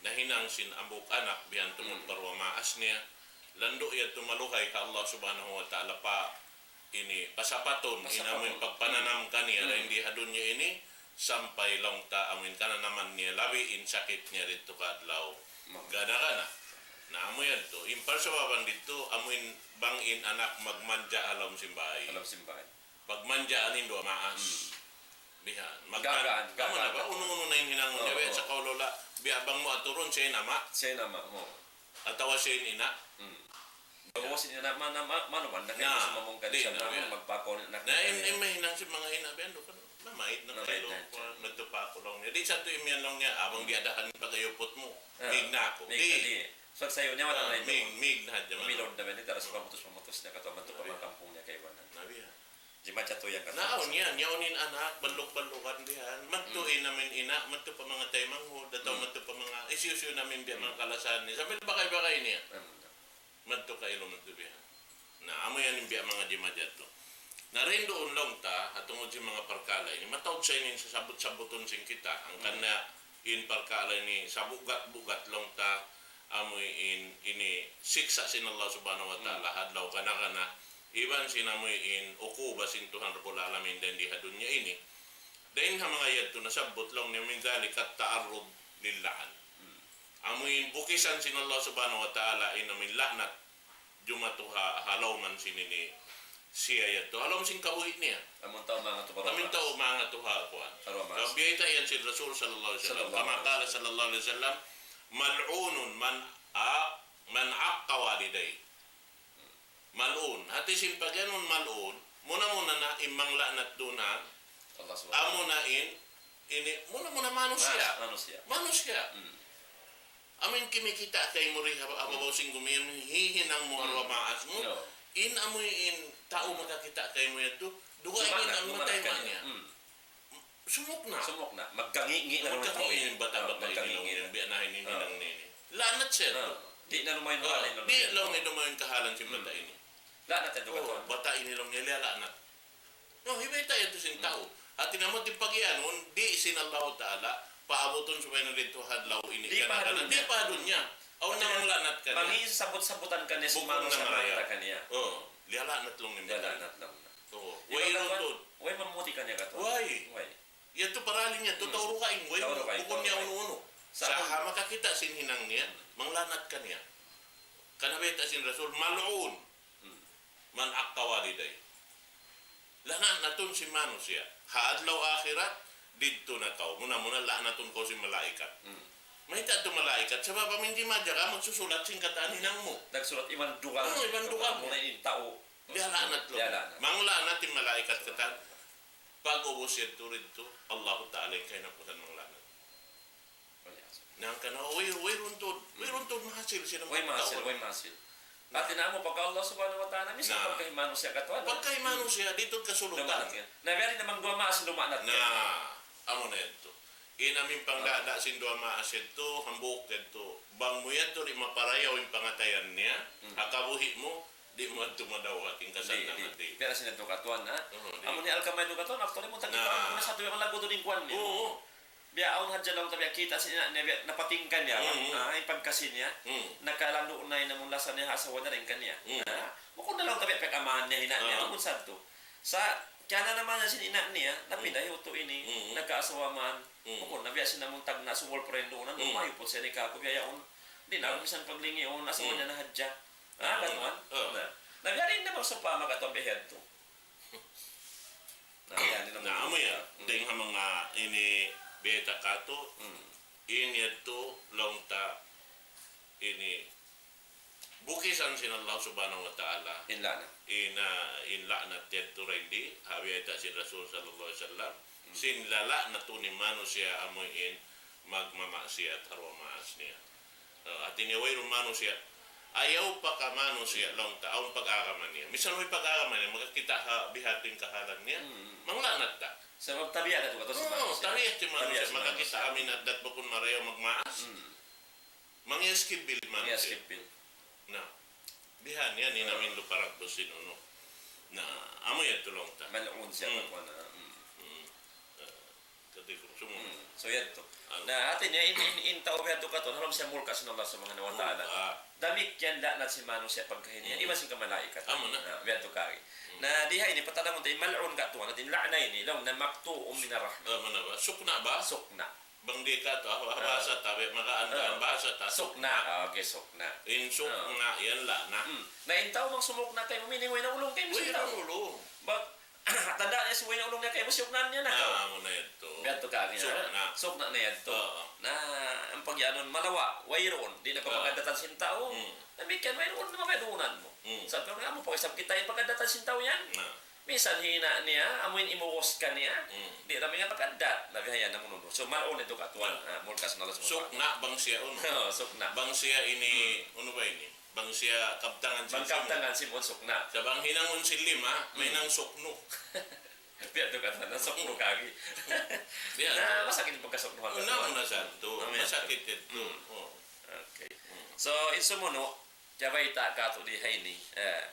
nahinang sin hambuuk anak, biya' tungud, mm, pa duwa maas niya, landu' yadtu maluhay ha Allah Subhanahu wa Ta'ala pa ini, pasapatun, pasapatun, in amu in pagpananam kaniya, mm, dayn di ha dunya ini, sampay laung ta amu in kananaman niya labi in sakit niya didtu ha adlaw gana-gana. Na amu yadtu, in parsababan didtu, amu in bang in anak magmanja ha lawm sin bāy. Ha lawm sin bāy. Pagmanja in duwa maas. Hmm. Bihan. Magman-, gagaan, amu na ba? Gagaan. Unu-unu na in hinangun niya, oh, biya' sa kaulula, biya' bang mu aturun, siya in ama'. Siya in ama', oh. Atawa siya in ina'. Hmm. Bawa sin ina', ma-, na-, ma-, manu man, na kayo na, sumamung ka di' na, sa biya' magpakaun in anak na, in, in mahinang sin manga ina', biya' anu ka, mamaid na kayo, na, kuwan, madtu pa aku laung niya. Di' sa tu imiyan laung niya, abang di' adahan pag-ayuput mu. Ah, mig na aku. Mig na, di'. Di'. Pagsayu niya, wala' na, mig, mig na hadja man. Milod na, biya' di', taras pamutus-pamutus na katu', madtu pa manga kampung niya kaibanan. Na biya'. Di' madtu yan katu'. Na, awn yan, yaun in anak, balluk-ballukan diyan. Madtu in amin ina', madtu pa manga taymanghud, atawa madtu pa manga, hisiyu-siyu na amin biya' manga kalasahan niya. Sambil bagay-bagay niya. Madtu ka ilu madtu bihan. Na, amu yan in biya' manga jimajatu. Na, dayn duun laung ta, ha tungud sin manga parkala' ini, mataud sa ini in sasabbut-sabbutun sin kita. Hangkan na in parkala' ini, sabugat-bugat laung ta, amu in, ini siksa' sin Allah Subhanahu wa Ta'ala, ha adlaw gana-gana, iban sin amu in ukuba sin Tuhan Rabbul Alamin dayn di ha dunya ini. Dayn ha manga yadtu nasabbut laung niya, من ذلك التعرض للعن. Amu in bukisan sin Allah Subhanahu wa Ta'ala in amu in la'nat jumatu ha, ha lawman sin ini siya yadtu. Ha lawm sin kabuhi' niya. Amun tau mangatu pa duwa maas. Amun tau mangatu ha kuwan. Pa duwa maas. Sabab biyayta' yan sin Rasul sallallahu alayhi wasallam. Sallallahu alayhi wasallam. كما قال صلى الله عليه وسلم: ملعون من ع-، من عق والديه. Mal'un. Hati sin pagyanun mal'un, muna-muna na in mangla'nat duun ha, Allah Subhanahu wa Ta'ala, amuna in, ini, muna-muna manusiya'. Mas-, manusiya'. Manusiya'. Hmm. Amu in kimikita' kaymu di ha, ha babaw sin gumi, hihinang mu ha duwa maas mu. No. In amu in tau makakita' kaymu yadtu, dugaing in amu matayma' niya. Hmm. Sumuk na. Sumuk na. Magkangi'-ngi' na in tau ini. Magkangi'-ngi' in bata'-bata' ini, biya' na ini, hinang ini. La'nat siya. Ah. Di' na lumayan, oh, di' na lumayan kahalan sin bata' ini. La'nat yan, oh, bata' ini laung niya, la'nat. No, hibayta' yan tu sin tau. Hati niya mu, di' pagiyanun, di' sin Allahu Ta'ala paabutun subay na didtu ha adlaw ini. Di' pa ha dunya. Di' pa ha dunya. Awn na mangla'nat kaniya. Mangi' sabbut-sabbutan kaniya, bukun na mangita' kaniya. Oh, la'nat laung niya. La'nat laung niya. Oo. Way inutud. Way mamuti' kaniya katu'. Way. Way. Yadtu paraling niya, tu tau dugaing, way, bukun niya unu-unu. Sa' ha makakita' sin hinang niya, manglanat kaniya. Karna' bayta' sin Rasul, ملعون من عق والديه. Lanatun sin manusiya'. Ha adlaw akhirat, didtu na kaw. Muna-muna lanatun kaw sin malaikat. Mayta' tu malaikat? Sabab amu in di' majaga, magsusulat sin katan hinang mu. Nagsulat iban dugal. Oo, iban dugal. Muna in tau. Biya' lanat lu. Biya' lanat. Manglanat in malaikat katan. Pag-ubus yadtu didtu, Allahu Ta'ala in kahinapusan manglanat. Nang kana, way, wayruun tuud, wayruun tuud mahasil sin tau. Way mahasil, way mahasil. Hati niya amu pagka Allah Subhanahu wa Ta'ala, misan pagka in manusiya' katan. Pagka in manusiya', di' tuud kasulutan. Lumaat yan. Na, biya' diin na bang duwa maas, lumaat na. Na, amu na yadtu. In amu in pangdada' sin duwa maas yadtu, hambuuk yadtu. Bang mu yadtu di' maparayaw in pangatayan niya, ha kabuhi' mu, di' mu yadtu madawhat in kasannangan di'. Biya' na sin yadtu katan, ha? Amu in Alqamah yadtu katan, actually, mu takita, na, mu na sa tuwi, malaggu' tuud in kuwan niya. Oo. Biya' awn hadja laung ta biya' kita' sin ina' niya biya' napatingka niya, ah, in pagkasi niya. Nakalandu' na in amun lasa niya ha asawa niya dayn kaniya. Ah, bukun na laung ta biya' pag-amahan niya, ina' niya, bukun sadtu. Sa' kiyananaman niya sin ina' niya, napinda hi utu' ini, nagkaasawa man. Bukun na biya' sin amun tagna' sumul friend duun, mayu' put siya ni kaku' biya' yaun. Di' na misan paglingi' yaun, asawa niya na hadja. Ah, katuan? Na, na biya' diin na bang sawpama katuan biya' yadtu. Na, yan, yan ang, na, amu yan. Dayn ha manga ini bayta' katu', ini yadtu laung ta ini bukisan sin Allah Subhanahu wa Ta'ala. In la'nat. In, ah, in la'nat yadtu dayn di, ha bayta' sin Rasul sallallahu alayhi wasallam. Sin lala'natun in manusiya' amu in magmamaksiyat ha duwa maas niya. Ah, hati niya wayruun manusiya'. Ayaw pa ka manusiya' laung ta, awn pag-agama niya. Misan way pag-agama niya, makakita' ha bihadtu in kahalan niya, manglanat ta. Sabab tabiat yadtu katu' sin manusiya'. Oo, tabiat sin manusiya'. Tabiat sin manusiya'. Makakita' amu in addat bukun marayaw magmaas. Mangiyaskipbil manusiya'. Mangiyaskipbil. Na, bihan yan, in amin luparag dusin unu. Na, amu yadtu laung ta. Mal'un siya, katuan na. Kati' ku, sumunu'. So, yadtu. Na, hati niya, in, in, in tau biyadtu katu', haram siya mulka' sin Allah Subhanahu wa Ta'ala. Damikkiyan la'nat sin manusiya' pagkahi niya, iban sin kamalaikat. Amu na. Na, biyadtu kari. Na, di ha ini, patanamun ta, in mal'un katu', hati in la'na ini, laung na مقطوع من الرحمة. Amu na ba? Sukna' ba? Sukna'. Bang di' katu', ha, ha bahasa ta, biya' magaan-gaan bahasa ta. Sukna'. Ah, okay, sukna'. In sukna', yan la'na. Na, in tau magsumukna' kaymu, meaning, way na ulung kaymu. Way na ulung. Ba, tanda' niya sin way na ulung niya kaymu, siyuknaan niya na kaw. Na, amu na yadtu. Biyadtu kari, ha? Sukna'. Sukna' na yadtu. Oo. Na, in pagyanun, malawa', wayruun, di' na kaw pag-addatan sin tau. Damikkiyan, wayruun na mabaya' duunan mu. Sa' pag amu pa, isab kita' in pag-addatan sin tau yan. Na. Misan hina' niya, amu in imuwus kaniya, di' da niya pag-addat. Na bihayan na mununu. So, mal'un yadtu katuan. Ah, mulka' sin Allah Subhanahu wa Ta'ala. Sukna', bang siya unu. Oo, sukna'. Bang siya ini, unu ba ini? Bang siya kabtangan sin simun. Bang kabtangan simun, sukna'. Sa' bang hinangun sin lima, mahinang suknu'. Biyadtu katan, suknu' kagi. Biyadtu. Na, masakit in pagkasuknuhan. Na, muna sa' tu. Masakit yadtu. Oo. Okay. So, in sumunu', kiyabayta' katu' di ha ini, eh,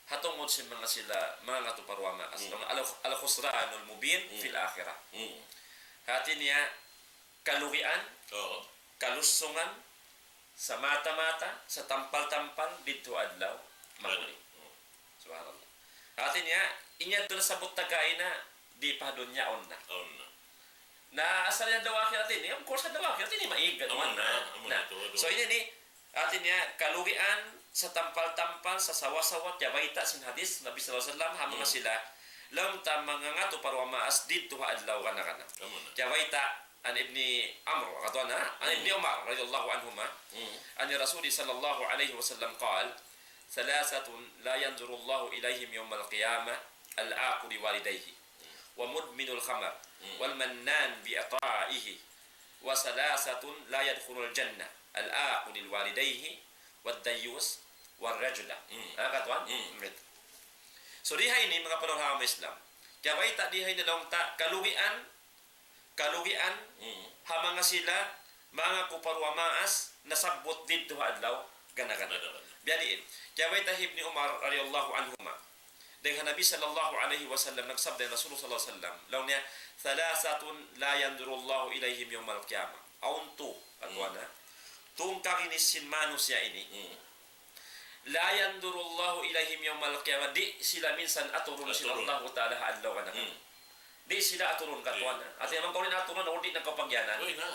ha tungud sin manga sila, manga ngatu' pa duwa maas. Al-, الخسران المبين في الآخرة. Hati niya, kalugian, kalusungan, samata-mata, satampal-tampal, didtu adlaw mahuli. Subhanallah. Hati niya, in yadtu nasabbut ta kaina, di' pa ha dunya, awn na. Awn na. Na, asal yan adlaw akhirat ini, of course, adlaw akhirat ini, maig, amu na, amu na. So, ini ni, hati niya, kalugian, satampal-tampal, sasawa-sawa, kiyabayta' sin hadith, Nabi sallallahu alayhi wasallam, ha manga sila, laung ta manga ngatu' pa duwa maas, didtu ha adlaw kana-kana. Amu na. Kiyabayta', عن ابن عمرو, katuan na, عن ابن عمر رضي الله عنهما، عن الرسول صلى الله عليه وسلم قال: ثلاثة لا ينظر الله إليهم يوم القيامة: العاق لوالديه، ومدمن الخمر، والمنان بإعطائه، وثلاثة لا يدخلون الجنة: العاق لوالديه، والديوث، والرجل. Ah, katuan? So, di ha ini, manga panaw ha Islam. Kiyabayta' di ha ini laung ta, kalugian, kalugian, ha manga sila, manga kuparuwa maas, nasabbut didtu ha adlaw, gana-gana. Gana-gana. Biya' diin. Kiyabayta' hi Ibni Umar radiyallahu anhuma. Dayn ha Nabi sallallahu alayhi wasallam, nagsabda in Rasulullah sallallahu alayhi wasallam, laung niya, ثلاثة لا ينظر الله إليهم يوم القيامة. Awn tū, katuan na. Tū kaginis sin manusiya' ini. لا ينظر الله إليهم يوم القيامة. Di' sila minsan aturun sin Allahu Ta'ala ha adlaw gana-gana. Di' sila aturun katuan, ha? Hati niya bang kaw di' na aturun, o di' na kaw pagyanan. Uy, na.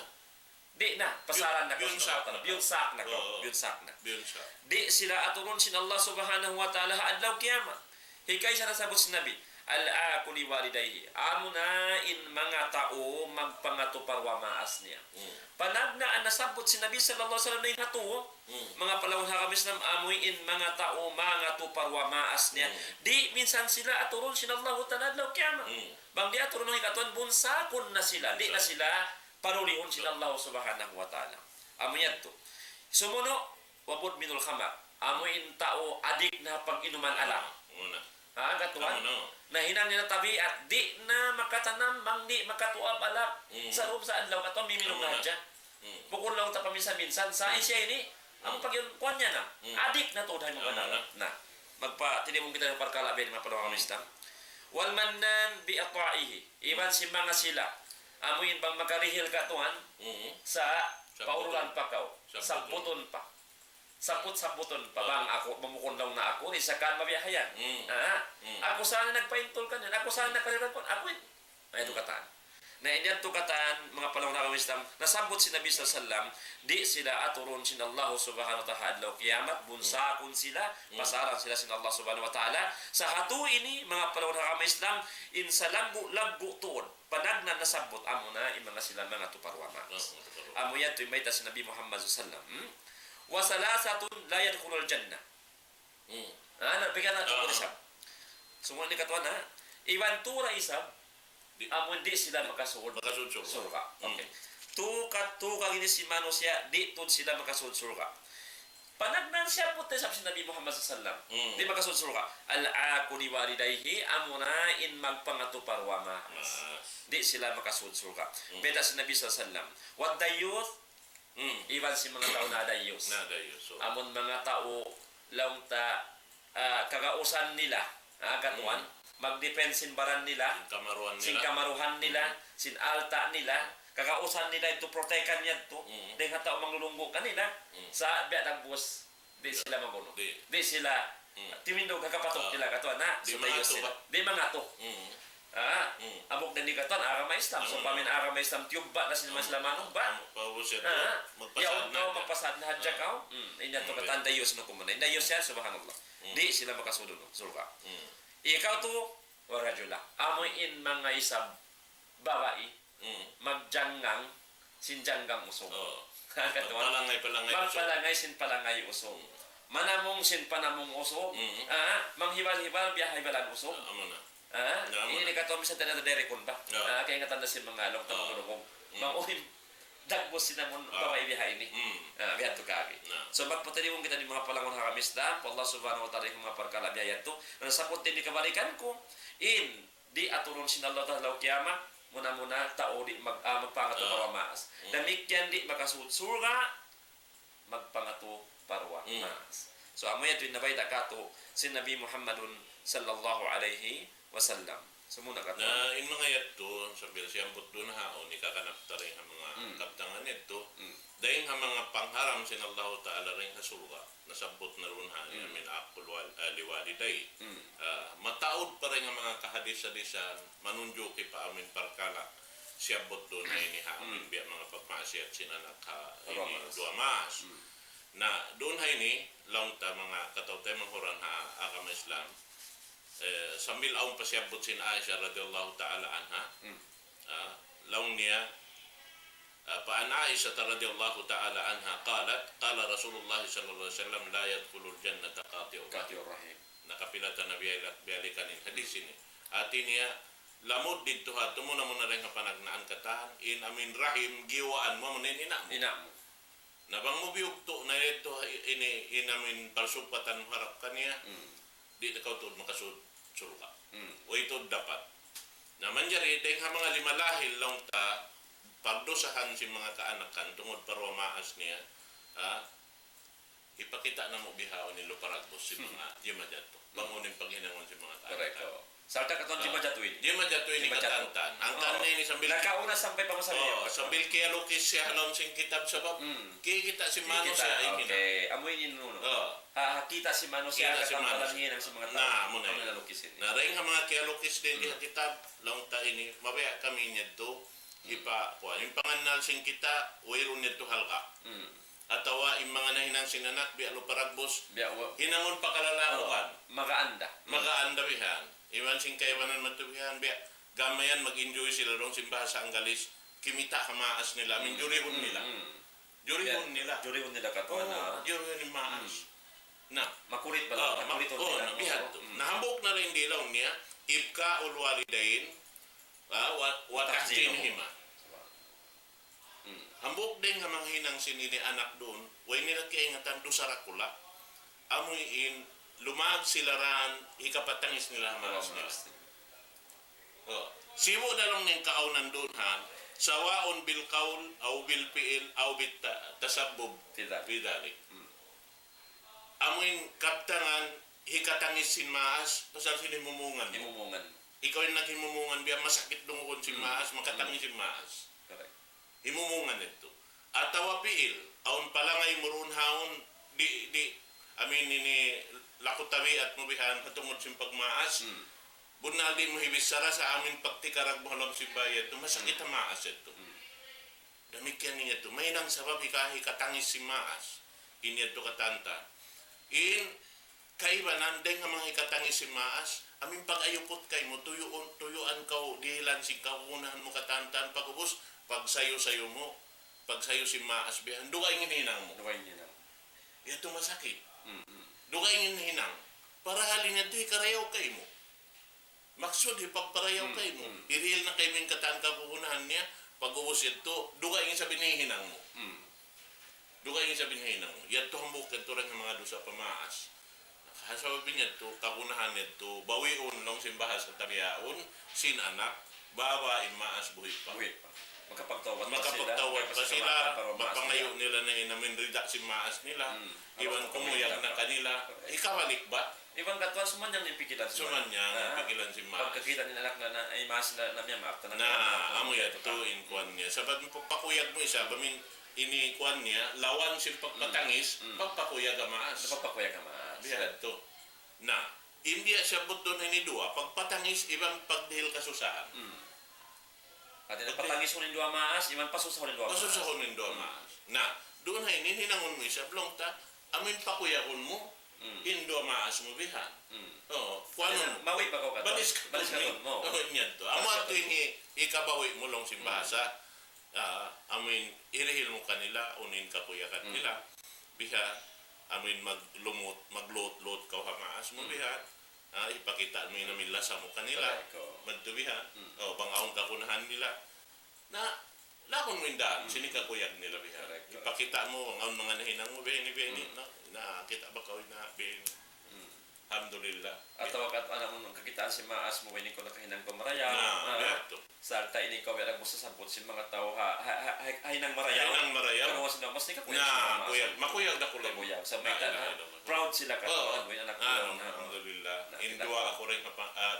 Di' na, pasaran na kaw sin Allah Ta'ala. Biyunsak na kaw. Oo. Biyunsak na. Biyunsak. Di' sila aturun sin Allah Subhanahu wa Ta'ala ha adlaw kiyamat. Hikaisa nasabbut sin Nabi, "Al-'aqu li walidayhi." Amuna in manga tau magpangatu pa duwa maas niya. Hmm. Panagnaan nasabbut sin Nabi sallallahu alayhi wasallam dayn ha tau, hmm, manga palangga' ha agama Islam, amu in manga tau mangatu pa duwa maas niya. Hmm. Di' minsan sila aturun sin Allah Ta'ala adlaw kiyamat. Hmm. Bang di' aturun in katuan, bunsakun na sila. Di' na sila parulihun sin Allah Subhanahu wa Ta'ala. Amu yadtu. Sumunu', wa mudminul khamar. Amu in tau adik na pag-inuman alak. Amu na. Ha, katuan? Amu na. Nahinang niya na tabiat, di' na makatanam, bang di' makatuab alak. Mm. Sa lawm sa adlaw, katuan, miminum na hadja. Mm. Bukun laung ta paminsan-minsan, sa siya ini, amu pag-inuman niya na. Mm. Adik na tuud, hay. Amu na. Na. Magpa-, tinimbung kita sin parkala' biya' ini, manga palangga' ha agama Islam. Wal mannan bi ata'ihi. Iban sin manga sila. Amu in bang makarihil katuan, sa paurulan pa kaw. Sabbutun pa. Sabbut-sabbutun pa. Bang aku, mamukun laung na aku, di' sa kan mabiya' ha yan. Ha? Aku sa nagpaintul kaniya, aku sa nakarihil kaniya, aku in. Na yadtu katan. Na yadtu katan, manga palangga' ha agama Islam, nasabbut sin Nabi sallallahu alayhi wasallam, di' sila aturun sin Allah Subhanahu wa Ta'ala adlaw kiyamat, bunsakun sila, pasaran sila sin Allah Subhanahu wa Ta'ala. Sa' ha tau ini, manga palangga' ha agama Islam, in salaggu'-laggu' tuud, panagnaan nasabbut, amuna in manga sila mangatu pa duwa maas. Mangatu pa duwa. Amu yadtu in bayta' sin Nabi Muhammad sallallahu alayhi wasallam. Hmm? Wa thalathatun la yadkhulul jannah. Hmm. Ha, na, bigyan na tuud isab. Sumunu' ini katuan, ha? Iban tau ra isab, amu in di' sila makasud surga'. Makasud surga'. Okay. Tau ka-, tau kaginis sin manusiya', di' tuud sila makasud surga'. Panagnaan siyabbut isab sin Nabi Muhammad sallallahu alayhi wasallam. Hmm. Di' makasud surga'. Al-'aqu li walidayhi, amuna in magpangatu pa duwa maas. Maas. Di' sila makasud surga'. Hmm. Bayta' sin Nabi sallallahu alayhi wasallam. Wad dayyuth, hmm, iban sin manga tau na dayyus. Na dayyus, so. Amun manga tau laung ta, ah, kagausan nila, ah, katuan, hmm, magdepend sin baran nila, sin kamaruhan nila, sin kamaruhan nila, hmm, sin alta' nila, kagausan nila yadtu, protekan yadtu, hmm, dayn ha tau manglulunggu' kanila, hmm, sa' biya' dagbus, di' sila magunu. Di'. Di' sila, hmm, timindug ha kapatuk nila katuan, na, di' so dayyus mangatu sila. Di' mangatu. Hmm. Ah, hmm, hambuuk da ini katuan, agama Islam. Hmm. So, pamin agama Islam, tiyubba' na sin manga sila manubba'. Hmm. Paubus yadtu, ah, magpasad na hadja. Yaun kaw, magpasad na hadja kaw. Hmm. In yadtu katan dayyus na kumuna. In dayyus yan, subhanallah. Hmm. Di' sila makasud surga'. Hmm. Ikaw tu, wa rajula. Amu in manga isab babai, hmm, magjanggang sin janggang usug. Oh. Katuan? Magpalangay-palangay usug. Magpalangay sin palangay usug. Hmm. Manamung sin panamung usug. Hmm. Ah, manghibal-hibal biya' ha hibalan usug. Ah, amu na. Ah, na, amu na. Ini katuan misan ta na dirikun ba? Ah. Ah, kaingatan na sin manga laung ta mangurungug. Hmm. Bang uy, dagbus sin amun babai biya' ha ini. Hmm. Ah, biya' tu kami. Na. So, magpataliwan kita ini manga palangga' ha agama Islam, Allah Subhanahu wa Ta'ala, in manga parkala' biya' yadtu. Na, sabbut ini kabalikan ku, in di' aturun sin Allah Ta'ala adlaw kiyamat, muna-muna tau di' mag-, ah, magpangatu pa duwa maas. Hmm. Damikkiyan di' makasud surga', magpangatu pa duwa maas. So, amu yadtu in nabayta' katu' sin Nabi Muhammadun sallallahu alayhi wasallam. Sumunu' katu'. Na, in manga yadtu, sambil siyabbut duun ha, o, in kakanak ta dayn ha manga kabtangan yadtu, dayn ha manga pangharam sin Allah Ta'ala dayn ha surga'. Nasabbut na duun ha, amu in aqu li wal-, ah, li walidayhi. Hmm. Ah, mataud pa dayn ha manga kahadis-hadisan, manunjuki pa amu in parkala' siyabbut duun ha ini ha, amu in biya' manga pagmaksiyat sin anak ha, ini duwa maas. Hmm. Na, duun ha ini, laung ta manga kataw-taymanghuran ha agama Islam, eh, sambil awn pa siyabbut sin Aisha radiyallahu ta'ala anha. Hmm. Ah, laung niya, Ah, فعن عائشة رضي الله تعالى عنها قالت: قال رسول الله صلى الله عليه وسلم: لا يدخل الجنة قاطع رحم. Qati'ur rahim. Nakapila ta na biyalik-, biyalikan in hadis ini. Hati niya, lamud didtu ha, tumuna-muna dayn ha panagnaan katan, in amu in rahim, giyawaan mu, amu in ina' mu. Ina' mu. Na bang mu biyugtu' na yadtu ha, ini, in amu in parsugpatan mu harap kaniya, hmm, di' na kaw tuud makasud surga'. Hmm. Way tuud dapat. Na manjari, dayn ha manga lima lahil laung ta, pagdusahan sin manga kaanakan, tungud pa duwa maas niya, ha? Hipakita' namu' bihaun in lupa dagbus sin manga jimajatu. Bang unu in paghinangun sin manga kaanakan. Correct, oo. Sarta' katan jimajatu ini. Jimajatu ini katan-katan. Hangkan na ini sambil nakauna sampay pa masa niya. Oo, sambil kiyalukis siya ha lawm sin kitab sabab. Hmm. Kikita' sin manusiya' ini na. Okay. Amu In unu. Oh. Ha, ha kita' sin manusiya', kita' sin manusiya'. Katan palangihin sin manga tau. Na, amu na. Amu na lukis ini. Na, dayn ha manga kiyalukis dayn di ha kitab, laung ta ini, mabaya' kami niya tu, hipa, kuwan, in pangannal sin kita', wayruun niya tu halga'. Hmm. Atawa in manga nahinang sin anak, biya' lupa ragbus. Biya' wa- Hinangun pa kalalamuhan. Oh, magaan da. Hmm. Magaan da bihan. Iban sin kaibanan matu bihan, biya' gam yan mag-enjoy sila laung sin bahasa Anggalis. Kimita' ha maas nila, amin jurihun nila. Hmm. Jurihun nila. Jurihun nila katan. Oh, jurihun in maas. Hmm. Na. Makulit ba lang? Oh, ma-, makulit oh, nila. Na, bihan tu. Hmm. Na, hambuuk na dayn di laung niya, إبقاء الوالدين, ah, wa, وتعظيمهما. وتعظيمهما. Hmm. Hambuuk dayn ha manga hinang sin ini anak duun, way nila kaingatan dusa dakula'. Amu in lumag sila daan, hikapatangis nila ha maas nila. Oh. Sibu' da laung niya in kaawnan duun ha, سواء بالقول أو بالفعل أو بالت-، تسبب في ذلك. في ذلك. Hmm. Amu in kabtangan, hikatangis sin maas, pasal sin himumungan. Himumungan. Ikaw in naghimumungan, biya' masakit dungugun sin maas, makatangis sin maas. Correct. Himumungan yadtu. Atawa pi'il, awn palangay mu duun haun, di', di', amin ini laku tabiat mu bihan, ha tungud sin pagmaas. Hmm. Bunnal di' mu hibichara sa' amin pagtikarag mu ha lawm sin bāy yadtu, masakit ha maas yadtu. Hmm. Damikkiyan in yadtu. Mahinang sabab hika-, hikatangis sin maas. In yadtu katantan. In kaibanan dayn ha manga hikatangis sin maas, amin pag-ayuput kaymu, tuyuun, tuyuan kaw, dihilan sin kagunahan mu katantan, pag'ubus, pagsayu-sayu mu, pagsayu sin maas bihan, dugaing in hinang mu. Dugaing in hinang. Yadtu masakit. Mm, mm. Dugaing in hinang. Parahal in yadtu hikarayaw kaymu. Maksud hipagparayaw kaymu. Hmm. Hirihil na kaymu in katan kagunahan niya, pag'ubus yadtu, dugaing isab in hinang mu. Hmm. Dugaing isab in hinang mu. Yadtu hambuuk yadtu dayn ha manga dusa pa maas. Ha sabab in yadtu, kagunahan yadtu, bawiun laung sin bahasa ta bihaun, sin anak, baba in maas buhi' pa. Buhi' pa. Makapagtawbat pa sila, makapagtawbat pa sila, mapangayu' nila na in amin rida sin maas nila. Hmm. Iban kumuyag na kanila, hikabalik ba? Iban katan sumannang in pikilan sin maas. Sumannang in pikilan sin maas. Pagkakita' in anak na, na, ay maas na, na miyamaap na. Na, amu yadtu in kuwan niya. Sabab in pagpakuyag mu isab, amin ini kuwan niya, lawan sin pagpatangis, pagpakuyag ha maas. Pagpakuyag ha maas. Biya' yadtu. Na, in biya' siyabbut duun ini duwa, pagpatangis iban pagdihil kasusahan. Hmm. Hati niya, patangishun in duwa maas, iban pasusahun in duwa maas. Pasusahun in duwa maas. Na, duun ha ini, hinangun mu isab laung ta, amin pakuyagun mu, in duwa maas mu bihan. Hmm. Oo, kuwanun. Mawi' ba kaw katan? Balis ka. Balis ka katan. Oo, in yadtu. Amu yadtu in hikabawi' mu laung sin bahasa. Ah, amin hirihil mu kanila, unu in kakuyagan nila. Bihan, amin maglumut, maglut-lut kaw ha maas mu bihan. Ah, hipakita' mu in amin lasa mu kanila. Correct, oo. Madtu bihan. Hmm. Oh, bang awn kagunahan nila. Na, laung mu in daan, sin kakuyag nila bihan. Correct, correct. Hipakita' mu, bang awn manga nahinang mu, bihan ini, bihan ini, na, na, kita' ba kaw na, bihan ini. Hmm. Alhamdulillah. Atawa kat-, anak mu, kakitaan sin maas mu, ini kaw nakahinang kaw marayaw. Na, biya' yadtu. Sarta' ini kaw biya' nagbusa sabbut sin manga tau ha, ha, ha, ha, ha hinang marayaw. Ha hinang marayaw. Pero mas na, mas ni kakuya. Na, kuya, makuyag da kula. Makuyag. Sa' mayta' na, proud sila katan, anak nila. Alhamdulillah. In duwa aku rin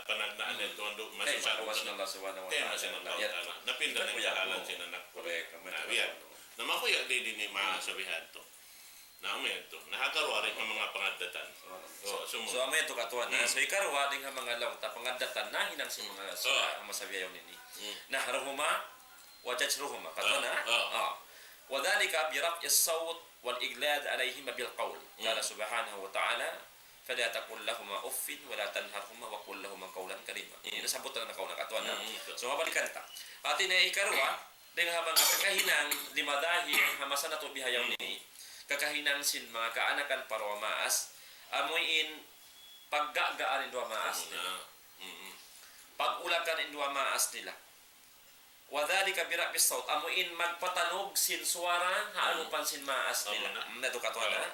panagnaan nila tuwan do, masusagot na. Kay makawas na Allah Subhanahu wa Ta'ala. Napinda na in kahalan sin anak ku. Correct. Na, biya'. Na makuyag di, di ni ma sabihan tu. Na, amu yadtu. Na, hikaruwa dayn ha manga pangaddatan. Oh, sumunu'. So, amu yadtu katuan, ha? Hmm. So, hikaruwa dayn ha manga laung ta pangaddatan, nahinang sin manga sila, ha masa bihaun ini. Hmm. نهرهما وزجرهما. Katuan, ha? Ah. وذلك برفع الصوت والإغلاظ عليهما بالقول. Hmm. قال سبحانه وتعالى: فلا تقل لهما أف ولا تنهرهما وقل لهما قولا كريما. Hmm. Ini sabbutan na kaw na katuan, ha? Hmm, hmm. So, mabalikan ta. Hati niya hikaruwa, dayn ha manga kakahinang di madahil ha masa natu' bihaun ini, kakahinang sin manga kaanakan pa duwa maas, amu in paggagaan in duwa maas nila. Pag-ulakan in duwa maas nila. وذلك برفع الصوت, amu in magpatanug sin suwara ha alupan sin maas nila. Amu na. Amu na tu katuan, ha?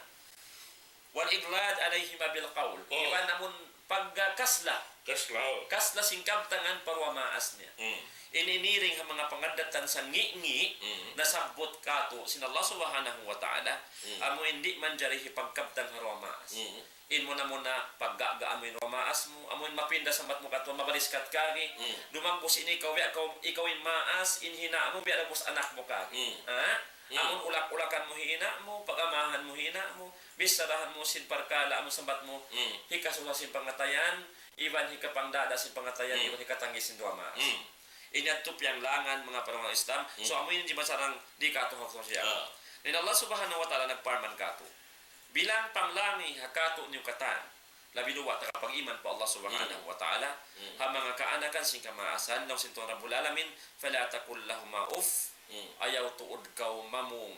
والإغلاظ عليهما بالقول. Oh. Iban amun pagkasla. Kasla, oh. Kasla sin kabtangan pa duwa maas niya. Hmm. Ini niring ha manga pangaddatan sa ngi'-ngi', hmm, nasabbut katu' sin Allah Subhanahu wa Ta'ala, hmm, amu in di' manjari hipagkabtang ha duwa maas. Hmm. In muna-muna, paggaga amu in duwa maas mu, amu in mapinda sambat mu katu', mabalis kat kari, hmm, dumagbus ini ikaw, biya' kaw, ikaw in maas, in hina' mu, biya' dagbus anak mu kari. Hmm. Ha? Hmm. Amun ulak-ulakan mu hina' mu, pag-amahan mu hina' mu, bicharahan mu sin parkala' amu sambat mu, Mm. hikasusa sin pangatayan, iban hikapangdada sin pangatayan, Mm. iban hikatangis sin duwa maas. Mm. Ini yadtu piyanglangan manga palangga' Islam. So, Mm. amu ini di' masarang di' katu' ha siya. Ah. In Allah Subhanahu wa Ta'ala nagparman katu'. Bilang panglangi ha katu' niyu katan. Labi luwa' ta kapag-iman pa Allah Subhanahu wa Ta'ala. Mm. Ha manga kaanakan sin kamaasan, laung sin Tuhan Rabbul Alamin, فلا تقل لهما أف. Mm. Ayaw tuud kaw mamung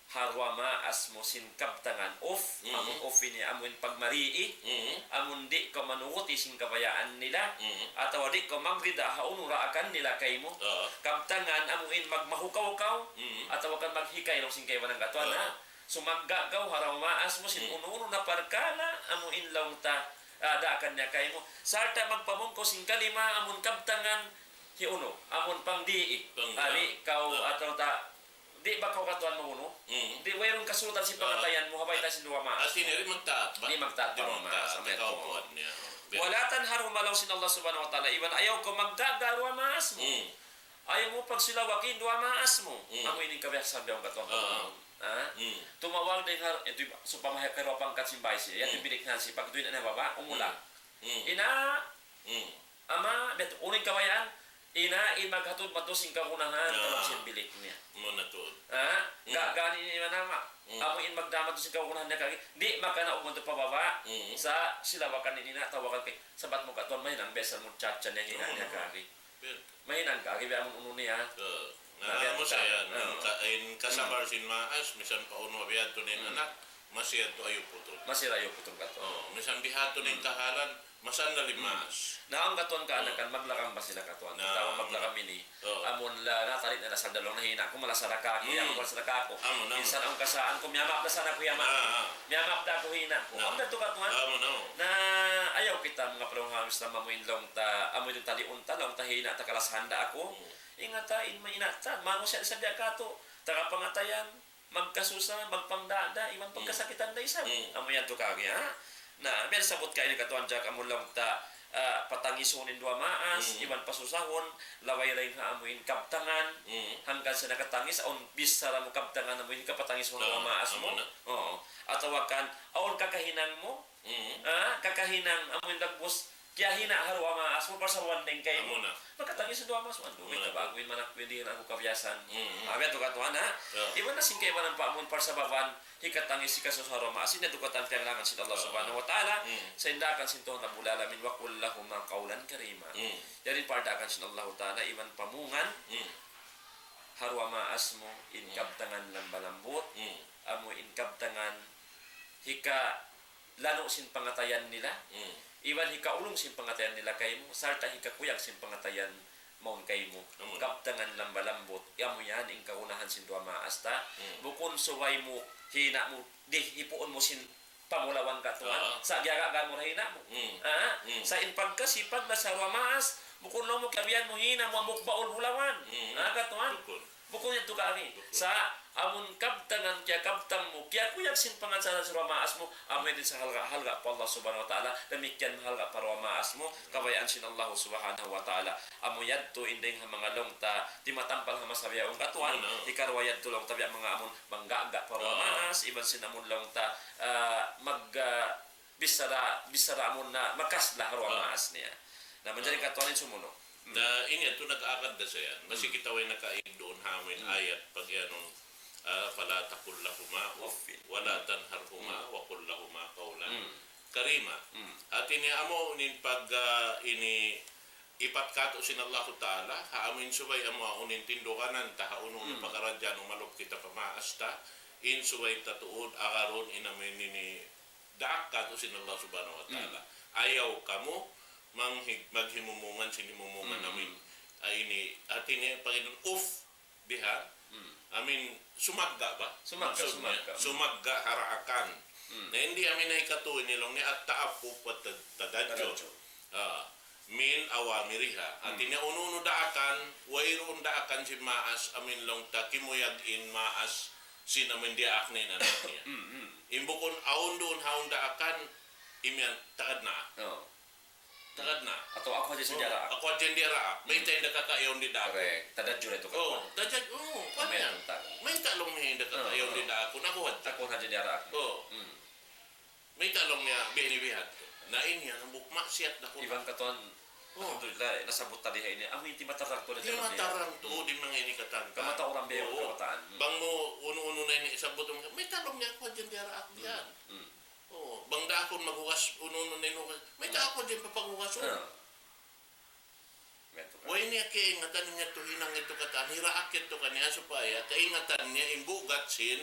ha duwa maas mu sin kabtangan uf, Mm. amun uf ini amun pagmarii, Mm. amun di' kaw manuruti sin kabayaan nila, Mm. atawa di' kaw magrida ha unu daakan nila kaymu. Ah. Kabtangan amun magmahukaw kaw, Mm. atawa kan maghikay laung sin kaibanan katuan, Ah. ha? Sumagga' kaw ha duwa maas mu sin Mm. unu-unu na parkala' amun laung ta, ah, daakan niya kaymu. Sarta' magpamung kaw sin kalima amun kabtangan hi unu, amun pangdii. Pangdii. Ari kaw Ah. atawa ta, di' ba kaw katuan maunu? Mm. Di' wayruun kasurutan sin Ah. pangatayan mu, ha bayta' sin duwa maas. Ati ini magtaat ba? Di' magtaat Di' pa duwa magtaat. maas, amu yadtu. Ikaw kuan niya. ولا تنهرهما laung sin Allah Subhanahu wa Ta'ala, iban ayaw kaw maggaga duwa maas mu. Mm. Ayaw mu pagsilawakin duwa maas mu. Mm. Amu ini in kabiya' sin biya' katuan. Ah. Ha? Mm. Tumawag dayn ha, yadtu, sawpama ha karuwa pangkat sin baysi. Yadtu Mm. bilik na sin pagduy na baba', umula. Mm. Ina', Mm. ama', bet, unu in kabayaan, ina', in maghatud madtu sin kagunahan, Ah. kalu sin bilik niya. Muna tuud. Ha? Mm. Ga-, gani ini mana ma? Mm. Amu in magdamag sin kagunahan niya kari. Di' makanaug madtu pa baba'. Mm. Sa' silawakan ini na, tawagan kay, sabat mu katuan, mahinang besar mu chacha niya, hina' niya kari. Ber. Mahinang kari, biya' amun unu niya. Uh, Na, biya' amu tu sa yan, ka. Oh. Ka-, in kasabar sin maas, misan pa unu biya' tu na in Mm. anak, masi yadtu ayaw putun. Masi ra ayaw putun katuan. Oh, misan biya' tu na in Mm. kahalan, masan na limas. Na, awn katuan kaanakan, maglakam ba sila katuan? Na, Katawa amu. Maglakam ini. Oh. Amun la, natarik na nasal dalong nahina' ku, malasara kaku', Mm. yan ku, malasara kaku'. Amu, amu. Minsan awn kasaan ku, miyamaap na sana ku, miyamaap. Ah, ah. Miyamaap da aku hina' ku. Na. Amu na tu katuan. Amu, amu. Na, ayaw kita manga palangga' Islam, amu in laung ta, amu in taliun ta, laung ta hina' ta, kalasahan da aku. Mm. Ingat ta, in maingat ta, manusiya' sa biya' katu', taga pangatayan, magkasusa, magpangdada, iban Mm. pagkasakitan da isab. Mm. Amu yadtu kari, ha? Na, biya' sabut kaina katuan, jak, amu laung ta, ah, patangisun in duwa maas, Mm. iban pasusahun, laway dayn ha amu in kabtangan, Mm. hangkan sa nakatangis, awn bichara mu kabtangan amu in kapatangisun duwa Ah, maas mu. amu na. Oo. Atawa kan, awn kakahinang mu, Mm. ah, kakahinang amu in dagbus, kiyahina' ha duwa maas mu, parsababan dayn kaymu. Amu na. Makatangis duwa maas mu, andu', amu na. Kita ba aku in manak ku, di' na aku kabiyasan. Mm, mm. Amu yadtu katuan, ha? Ya. Iban na sin kaibanan pa amun parsababan, hikatangis, hikasusa ha duwa maas, ini yadtu katan piyanglangan sin Allah Subhanahu wa Ta'ala, mm, sa' in daakan sin Tuhan Rabbul Alamin, وقل لهما قولا كريما. Mm. Jari in pardaakan sin Allah Ta'ala, iban pamungan, mm, ha duwa maas mu, in, mm, kabtangan lamba-lambut, mm, amu in kabtangan hika lanu' sin pangatayan nila, mm, iban hikaulung sin pangatayan nila kaymu, sarta' hikakuyag sin pangatayan mawn kaymu. Amu. Kabtangan lamba-lambut, amu yan in kagunahan sin duwa maas ta. Mm. Bukun subay mu, hina' mu, di' hipuun mu sin pamulawan katuan. Ah. Sa' giyaga' mu ra hina' mu. Mm. Ah? Mm. Sa' in pagkasipag na sa duwa maas, bukun laung mu kiyabihan mu hina' mu hambuuk baul bulawan. Mm. Ah, katuan? Bukun. Bukun yadtu kari. Bukun. Sa' amun kabtangan kiyakabtang mu, kiyakuyag sin pangatayan sin duwa maas mu, amu yan in sa halga'-halga' pa Allah Subhanahu wa Ta'ala, damikkiyan mahalga' pa duwa maas mu, kabayaan sin Allah Subhanahu wa Ta'ala. Amu yadtu in dayng ha manga laung ta, timatampal ha masa bihaun katuan, amu na. Hikaruwa yadtu laung ta biya' manga amun manggaga' pa duwa, ah, maas, iban sin amun laung ta, ah, mag, ah, bichara, bichara amun na makasla ha duwa, ah, maas niya. Na manjari, ah, katuan in sumunu'. Hmm. Na, in yadtu nag-agad da sa yan. Masi, hmm, kita way nakaig duun ha amin, hmm, ayat, pag-iyanun, ah, فلا تقل لهما أف أف ولا تنهرهما، hmm, وقل لهما قولا، hmm، كريما. Hmm. Hati niya amu in pag, ah, ini ipat katu' sin Allahu Ta'ala, ha amin subay amu awn in tinduganan ta, ha unu-unu, hmm, pakaradjaan umalup kita pa maas ta, in subay ta tuud agarun in amin ini daak katu' sin Allah Subhanahu wa Ta'ala. Mm. Ayaw kamu manghig-, maghimumungan sin himumungan, mm, amin. Ay, ini, hati niya, pag-iyanun, uf, biha. Mm. Amin, sumagga' ba? Sumagga', maksud niya, sumagga'. Mm. Sumagga' ha daakan. Mm. Na, in di amin na hikatu ini laung niya التأفف والتدجر. Tadajjur. Ah, من أوامرها. Hati niya, unu-unu daakan, wayruun daakan sin maas, amin laung ta kimuyag in maas, sin amin diyaak niya in anak niya. Mm, mm. In bukun awn duun ha awn daakan, imiyan, tagad na. Oo. Tagad na. Atawa aku hadja sin diyaraak. Oo, aku hadja in diyaraak. Mm. Mayta' in da kaka' yaun di' daakun. Correct. Tadajjur yadtu katuan. Oo, tadajjur. Oo, kuwan yan. Mayta' laung niya in da kaka' yaun di' daakun. Aku hadja. Oo, oo. Aku hadja in diyaraak. Oo. Mm. Mayta' laung niya, biya' ini biya' hādtu. Na in yan, hambuuk maksiat da ku. Iban katan, oh, alhamdulillah, nasabbut ta di ha ini. Amu in timatarang tuud. Timatarang tuud in manga ini katan. Kamatauran biya' katan. Bang mu unu-unu na ini sabbut mu, mayta' laung niya aku hadja in diyaraak diyan. Hmm. Oh, bang da aku maghugas unu-unu na ini, mayta' aku hadja in papaghugasun. Ah. Way niya kaingatan niya tu hinang itu katan, hiraak itu kaniya supaya kaingatan niya in bugat sin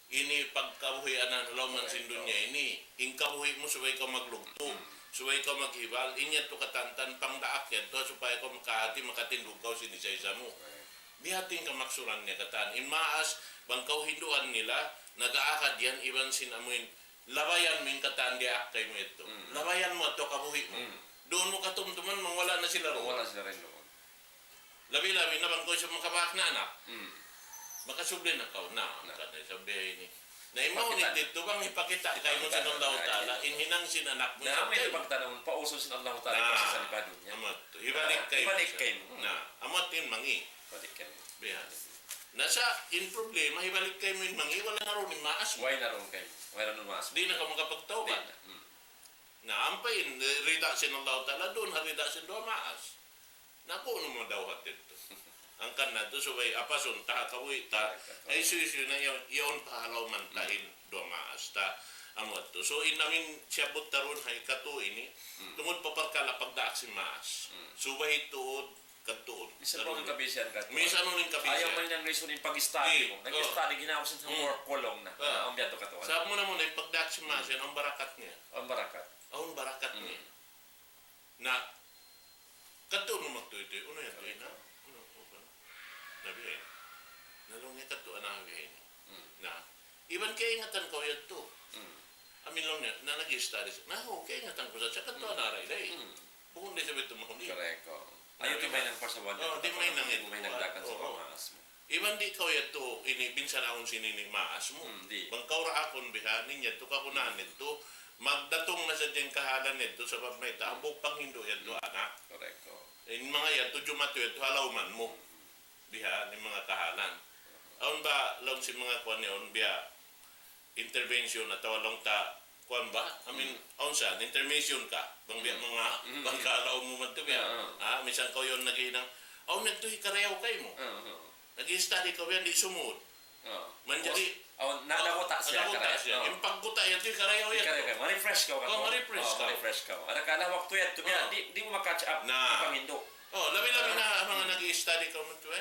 ini pagkabuhi' anan ha lawm sin dunya ini. In kabuhi' mu subay kaw maglugtu', subay kaw maghibal, in yadtu katan pangdaak yadtu supaya kaw makahati, makatindug kaw sin isa-isa mu. Biya' ha yan in kamaksuran niya katan. In maas, bang kaw hinduan nila, nag-aakad yan iban sin amuin labayan mu in katan diyaak kaymu yadtu. Mm. Labayan mu yadtu kabuhi' mu. Mm. Duun mu katumtuman, bang wala' na sila duun. Wala' sila duun. Labi-labi na bang kaw isab makabak na anak. Mm. Makasubli na kaw na. Na. Katan isab biya' ini. Na imaw ni didtu bang hipakita' kaymu sin Allahu Ta'ala, in hinang sin anak mu. Na, amu in pagtanam, pausul sin Allahu Ta'ala, na, sa lipadun niya. Amu yadtu. Hibalik kaymu. Hibalik kaymu. Na, amu yadtu in mangi'. Balik kaymu. Biya' yan. Na sa' in problema, hibalik kaymu in mangi', wala' na duun in maas mu. Way na duun kaymu. Way na duun maas mu. Di' na kaw makapagtawbat. Di' na. Hmm. Na, ampa in, eh, rida sin Allahu Ta'ala, duun ha rida sin duwa maas. Na, kunu' mu daw hati tu. Hangkan na tu, subay apasun ta ha kabuhi' ta. Correct, correct. Ay, hisiyu-siyu na yaun, yaun pa ha lawm ta in duwa maas ta. Amu yadtu. So, in amin siyabbut ta duun ha ikatu ini, hmm, tungud pa parkala' pagdaak sin maas. Hmm. Subay tuud kadtuun. Misan pa in kabisihan ka. Misan unu in kabisihan. Ayaw mahinang reason in pag-study mu. Nag-study, ginawa sin homework, kulong na. Ah, awn biya' tu katuan. Sabab muna-muna in pagdaak sin maas yan, awn barakat niya. Awn barakat. Awn barakat niya. Na, kadtuun mu magtuytuy, unu yan, tuy na? Unu, unu, na biya' yan. Na laung niya kadtuun na biya' yan. Na, iban kaingatan kaw yadtu. Amin laung niya, na nag-study siya. Na, okay, kaingatan ku sa, sa kadtuun na ray, day. Bukun di' sa bitu mahuli. Correct, oo. Ayaw di' mahinang pasawan. Oo, di' mahinang ito. Di' mahinang dakan sa pamaas mu. Iban di' kaw yadtu, ini, binsanaun sin ini maas mu. Hmm, di'. Bang kaw raakun biha', in yadtu kagunahan yadtu, magdatung na sadja in kahalan yadtu, sabab mayta', hambuuk panghindu' yadtu, anak. Correct, oo. In manga yadtu, jumatu yadtu, ha lawm mu. Biha', in manga kahalan. Awn ba, laung sin manga kuwan yaun, biya', intervention atawa laung ta, kuwan ba? I mean, awn sa, intermission ka. Bang biya' manga, bang kalaw mu man tu biya'. Ah, misan kaw yaun naghihinang, awn nagtuhi karayaw kaymu. Nag-study kaw yan, di' sumud. Manjari, awn, na-, naguta' siya, naguta' siya. In pagguta' yan, tuhi karayaw yan. Karayaw, ma-refresh kaw. Oh, ma-refresh kaw. Ma-refresh kaw. Ada kala waktu yan, tu biya', di', di' mu ma-catch up. Na. Panghindu'. Oh, labi-labi na manga nag-study kaw man tu, eh.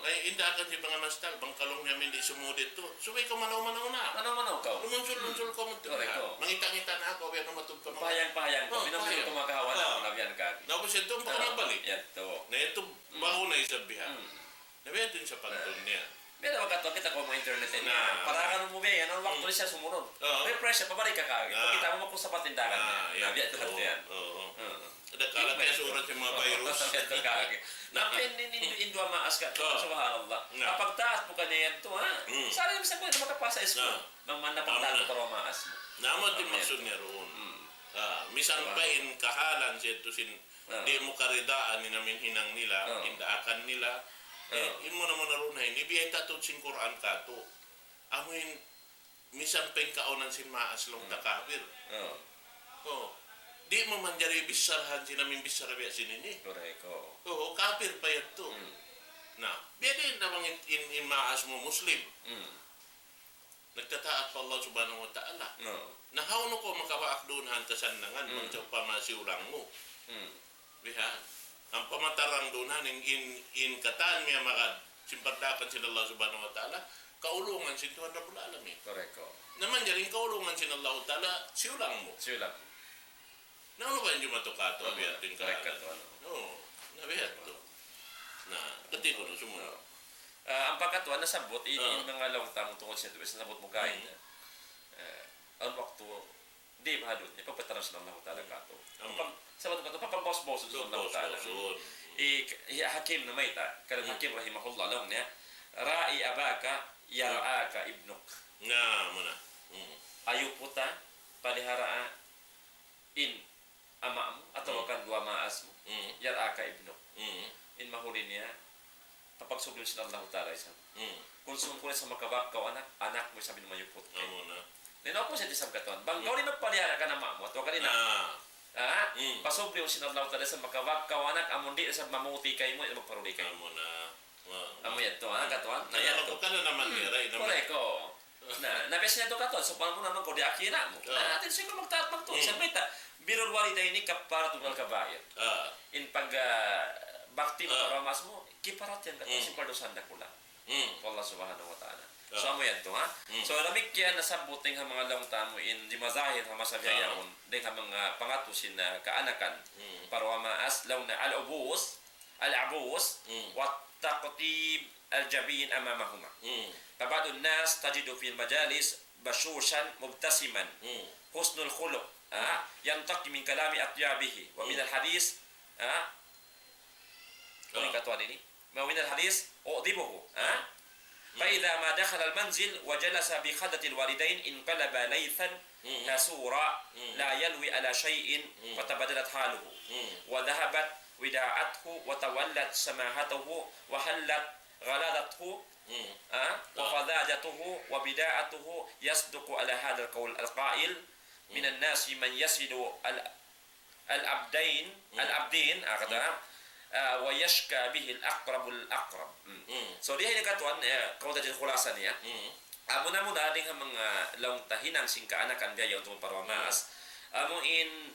Ay, in daakan sin manga mastal, bang ka laung niya amin di' sumud yadtu. Subay kaw manaw-manaw na. Manaw-manaw kaw. Lumunsul-lunsul kaw man tu. Correct, oo. Mangita'-ngita' na kaw, biya' na matud kaw. Pahayang-pahayang kaw. Oh, pahayang. Tumagahawan na, nabiyan ka. Na, ubus yadtu, baka magbalik. Yadtu. Na yadtu, bahu na isab biha'. Na biya' yadtu in sapantun niya. Biya' na magkatuwa kita kaw manga internet ini. Na. Para ka mu biya' yan, awn waktu di' siya sumurun. Oo. Refresh siya, pabalik ka ka. Na. Pagkita' mu, makusap in daakan niya. Na, biya' yadtu yan. Oo. Ada kala kaya surat sin manga virus. Yadtu kagi. Na, in, in, in, in duwa maas ka. Oh. Subhanallah. Na. Kapag taat mu kaniya yadtu, ha? Hmm. Sari misan ku na makapasa iskul. Na. Bang man na pagtaat mu pa duwa maas mu. Na, amu yadtu in maksud niya duun. Hmm. Ah, misan pa in kahalan siya yadtu sin, di' mu karidaan in amin hinang nila, in daakan nila. Eh, in muna-muna duun ha ini, biyayta' tuud sin Qur'an katu'. Amu in Misan pa in kaawnan sin maas laung ta kapir. Oo. Oo. Di' mu manjari bissarahan sin amin bissara biya' sin ini. Correct, oo. Oo, kapir pa yadtu. Hmm. Na, biya' diin na bang in, in, in maas mu Muslim. Hmm. Nagtataat pa Allah Subhanahu wa Ta'ala. Oo. Na, hawnu kaw makabaak duun ha kasannangan, bang sawpama siyulang mu. Hmm. Bihan. Ampa matarang duun ha, in, in, in katan miyamagad sin pagdaakan sin Allah Subhanahu wa Ta'ala, kaulungan sin Tuhan Rabbul Alamin. Correct, oo. Na manjari in kaulungan sin Allah Ta'ala, siyulang mu. Siyulang. Na unu ba in jumatu katu', biya' yadtu in kahalan. Correct, oo. Oo, na biya' yadtu. Na, kati ku na sumunu. Oo. Ah, ampa katu', nasabbut, in, in manga laung ta tungud sin duwa, nasabbut mu kaina. Eh, awn waktu, di' bahadut niya, pagpataran sin Allahu Ta'ala katu'. Amu. Pag, sabab katu', papagbaus-baus sin Allahu Ta'ala. Baus-bausun. I, i Hakim namayta', kan Hakim rahimahullah, laung niya, "Ra'i abaka yar'aka ibnuk." Na, muna. Hmm. Ayuputa, paliharaa in ama' mu, atawa kan duwa maas mu, yar'aka ibnuk. Hmm. In mahuli niya, Tapagsugli sin Allahu Ta'ala isab. Hmm. Kung sungkul sa makabak kaw anak, anak mu isab in mayuput kaymu. Amu na. Di' na opposite isab katuan. Bang kaw di' magpalihara kan ama' mu, atawa kan ina' mu. Ah. Ha? Hmm. Pasubli mu sin Allah Ta'ala sa' makawak kaw anak, amun di' sa' mamuti kaymu, magparuli kaymu. Amu na. Wa-, amu yadtu, ha, katuan? Na yadtu. Kaya ako ka na naman, hmm, nira, ina' mu. Correct, oo. Na, na biya' sin yadtu katuan, so, paano mu naman kaw di' akira mu? Ah. Na, atin siya magtaat magtuon. Hmm. Sa' mayta', بر الوالدين كفارة للكبائر. Ah. In pag, ah, bakti mu, ah, pa amu' mu, kiparat yan katuan, hmm, sin pardusahan dakula'. Hmm. Pa Allah Subhanahu wa Ta'ala. Ah. So, amu yadtu, ha? Hmm. So, damikkiyan nasabbut dayn ha manga laung ta amu in di' mazahir ha masa bihaun, dayn ha manga pangatu sin, ah, kaanakan. Hmm. Parwa maas, laung na al-ubus, al-abus, hmm, wa taqtib al-jabin amamahuma. Hmm. Fa ba'dun nas tajidu fil majalis bashushan mubtasiman. Hmm. Husnul khuluq, ha? Yantaqi min kalami atyabihi. Wa min, hmm, al-hadith, ha? Ah. Ini katuan ini. ومن الحديث أغضبه، ها؟ فإذا ما دخل المنزل وجلس بخدة الوالدين انقلب ليثا كسورا لا يلوي على شيء فتبدلت حاله وذهبت وداعته وتولت سماحته وحلت غلاظته، ها؟ وفظاظته وبداعته. يصدق على هذا القول القائل: من الناس من يصل ال-، العبدين، hmm, العبدين, ah, kata, hmm, ah, ويشكى به الأقرب الأقرب. Hmm. Hmm. So, di ha ini katuan, eh, kaw tajin khulasa niya. Hmm. Amu na muna dayn ha manga laung ta hinang sin kaanakan biya' yaun tuud parwa maas. Hmm. Amu in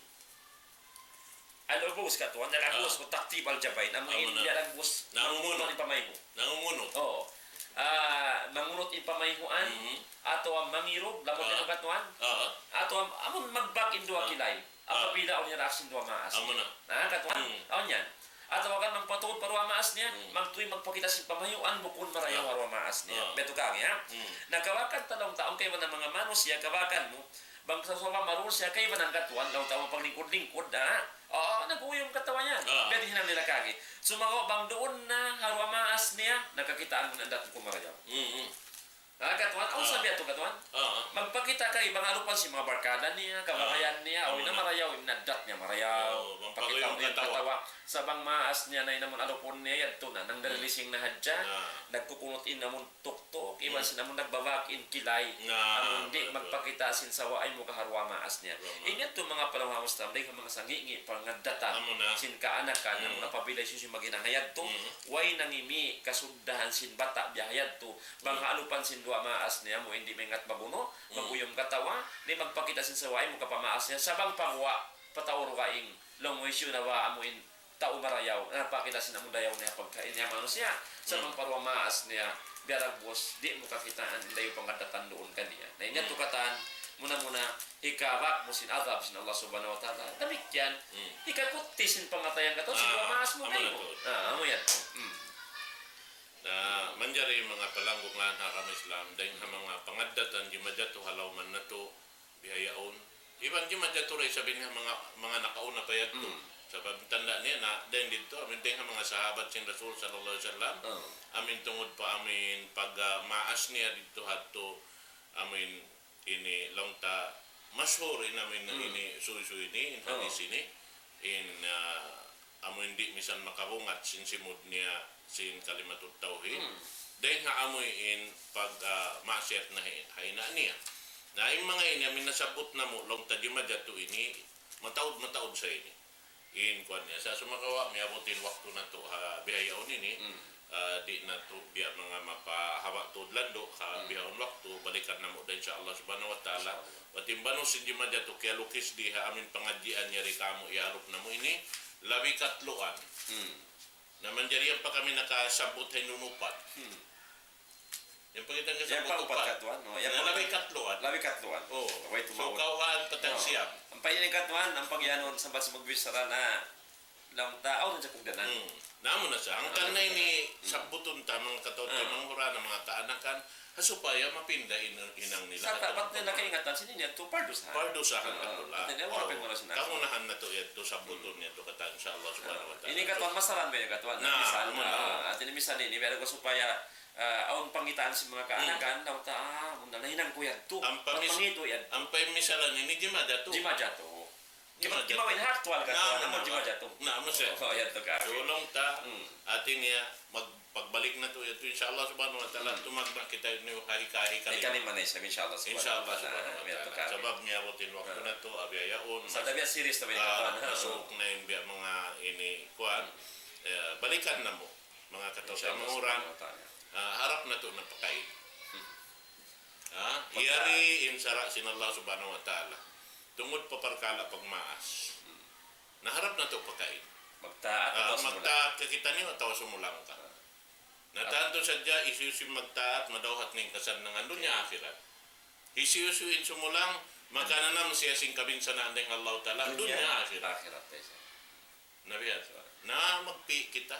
al-ubus katuan, al-ubus, ah, wa taqtib al-jabin. Amu in, amu na, biya' al-ubus, nangungunut in pamayhu'. Nangungunut. Oo. Ah, mangunut in pamayhuan, hmm, atawa mangirug, lamun, ah, yan katuan. Ah. Atawa, amun magbak in duwa, ah, kilay. Ah. Apabila awn niya raak sin duwa maas. Amu na. Ha, katuan? Hmm. Awn yan. Atawa kan magpatuud pa duwa maas niya, hmm, magtuy magpakita' sin pamayhuan bukun marayaw, ah, ha duwa maas niya. Ah. Biya' tu kagi, ha? Hmm. Na kawakan ta laung ta, awn kaibanan manga manusiya', kawakan mu, bang sawpama duun siya kaibanan katuan, laung ta, paglingkud-lingkud, ha? Oo, nag-uyum katawa yan. Ah. Biya' diin hinang nila kagi. Sumagawa' bang duun na ha duwa maas niya, nakakitaan mu na in addat mu marayaw. Hmm, hmm. Ah, katuan, awn, ah, sabihan tu, katuan. Ah. Magpakita' kay bang alupan sin manga barkada niya, kabagayan, ah, niya, awn na marayaw, in addat niya marayaw. Oo, bang pakita' paguyum in katawa. Katawa. Sa' bang maas niya na in amun alupun niya, yadtu na, nang, hmm, dirilising na hadja, ah, nagkukunut in amun tuktuk, iban, hmm, sin amun nagbabak in kilay. Na, amun di' magpakita' sin sawa ay muka ha duwa maas niya. Duwa maas. In yadtu manga palangga' Muslim, dayn ha manga sangi'-ngi' pangaddatan. Amu na. Sin kaanakan, hmm, amun apabila hisiyu-siyu maghinang ha yadtu, hmm, way nangimi' kasud dahan sin bata' biya' ha yadtu, bang, hmm, ha alupan sin duwa maas niya, amu in di' maingat magunu', hmm, mag-uyum katawa, di' magpakita' sin sawa ay muka pa maas niya, sa' bang pa guwa', pa tau dugaing, laung mu hisiyu na ba amu in tau marayaw, na pakita' sin amun dayaw niya pagkahi niya manusiya', sa' bang, hmm, pa duwa maas niya, biya' dagbus, di' mu kakitaan in dayaw pangaddatan duun kaniya. Na, in yadtu, hmm, katan, muna-muna, hikabak mu sin adab sin Allah Subhanahu wa Ta'ala. Damikkiyan, hmm, hikakutti sin pangatayan katan sin, ah, duwa maas mu, amu na kaymu. Tu. Ah, amu yan. Hmm. Na, manjari manga palangga' ha agama Islam, dayn ha manga pangaddatan jimajatu ha lawm natu', bihaun. Iban jimajatu da isab in ha manga, manga nakauna pa yadtu. Hmm. Sabab tanda' niya na, dayn didtu, amu in dayn ha manga sahabat sin Rasul sallallahu alayhi wasallam, hmm, amu in tungud pa amu in pag, ah, maas niya didtu ha yadtu, amu in ini laung ta mashhur in amu in, hmm, ini suysuy ini, in, oh, hadith ini, in, ah, amu in di' misan makabungat sin simud niya sin kalimatut tawhid. Hmm. Dayn ha amu in pag, ah, maksiyat na hi-, ha ina' niya. Na in manga ini amu in nasabbut namu' laung ta jimajatu ini, mataud-mataud sa ini. In kuwan niya. Sa' sumagawa', miyabut in waktu natu' ha bihaun ini, hmm, ah, di' natu' biya' manga mapahaba' tuud landu' ha, hmm, bihaun waktu, balikan namu' da, insya Allah subhanahu wa ta'ala. Insya Allah. Bat in banus sin jimajatu kiyalukis di ha amu in pangadjian yari kamu' iyalup namu' ini, labi katluan. Hmm. Na manjari yan pa kami nakasabbut ha in upat. Hmm. Yan pa kita' nakasabbut upat. Yan pa upat katuan, no? Yan pa labi katluan. Labi katluan. Oh. Way tumaud. So, kawhaan patang siyam. Ampa ini katuan, ampa giyanun, sambat sa magbichara na laung ta, aw, na jakug danan. Hmm. Na amu na sa, hangkan na ini sabbutun ta, manga kataw-taymanghuran, manga kaanakan, ha supaya mapinda in hinang nila. Sa' dapat nila kaingatan sin ini yadtu pardusahan. Pardusahan, ah, alhamdulillah. Hati niya, wala' pa in oras na. Kamunahan natu' yadtu, sabbutun yadtu katan, insya Allah subhanahu wa ta'ala. Ini katuan masalan ba yan katuan? Na, misal, amu na. Ah, hati niya misal ini, biya' da ku supaya, ah, awn pangitaan sin manga kaanakan, daw ta, ah, amu na, nahinang ku yadtu. Ampa mis-, mangitu yadtu. Ampa in misalan ini, jimajatu. Jimajatu. Kima-, kimawa in hak tuwal ka, na, tuwal na, na, na, mujatu. Na, masa. Oh, yan to ka. Tulung ta, hmm, atin niya, mag-, pagbalik natu', yadtu, insha Allah subhanahu wa ta'ala, hmm, tumagna' kita ini ha hika-, hika-, hikalima na isab, insha Allah subhanahu wa ta'ala. Insha Allah subhanahu wa ta'ala. Yan to ka. Sabab miyabut in waktu natu', abiya yaun. Sa' tabiya' serious na ba in, ah, katuan, ha? Masuk na in biya' manga ini, kuwan. Hmm. Eh, balikan namu', manga kataw-taymanghuran. Insha Allah subhanahu wa ta'ala. Ah, harap natu' na pakain. Hmm. Ha? Magtaat. Yari in sara' sin Allah subhanahu wa ta'ala. Tungud pa parkala' pagmaas. Hmm. Na harap natu' pakain. Magtaat, ah, atawa sumulang. Magtaat ka kitaniyu atawa sumulang ka. Ah. Na tantu sadja hisiyu-siyu in magtaat, madawhat in kasannangan dunya, okay, akhirat. Hisiyu-siyu in sumulang, makananam siya sin kabinsanaan dayn ha Allah ta'ala, dunya, dunya, akhirat. Akhirat, yes. Na biya' yan. Na magpi' kita.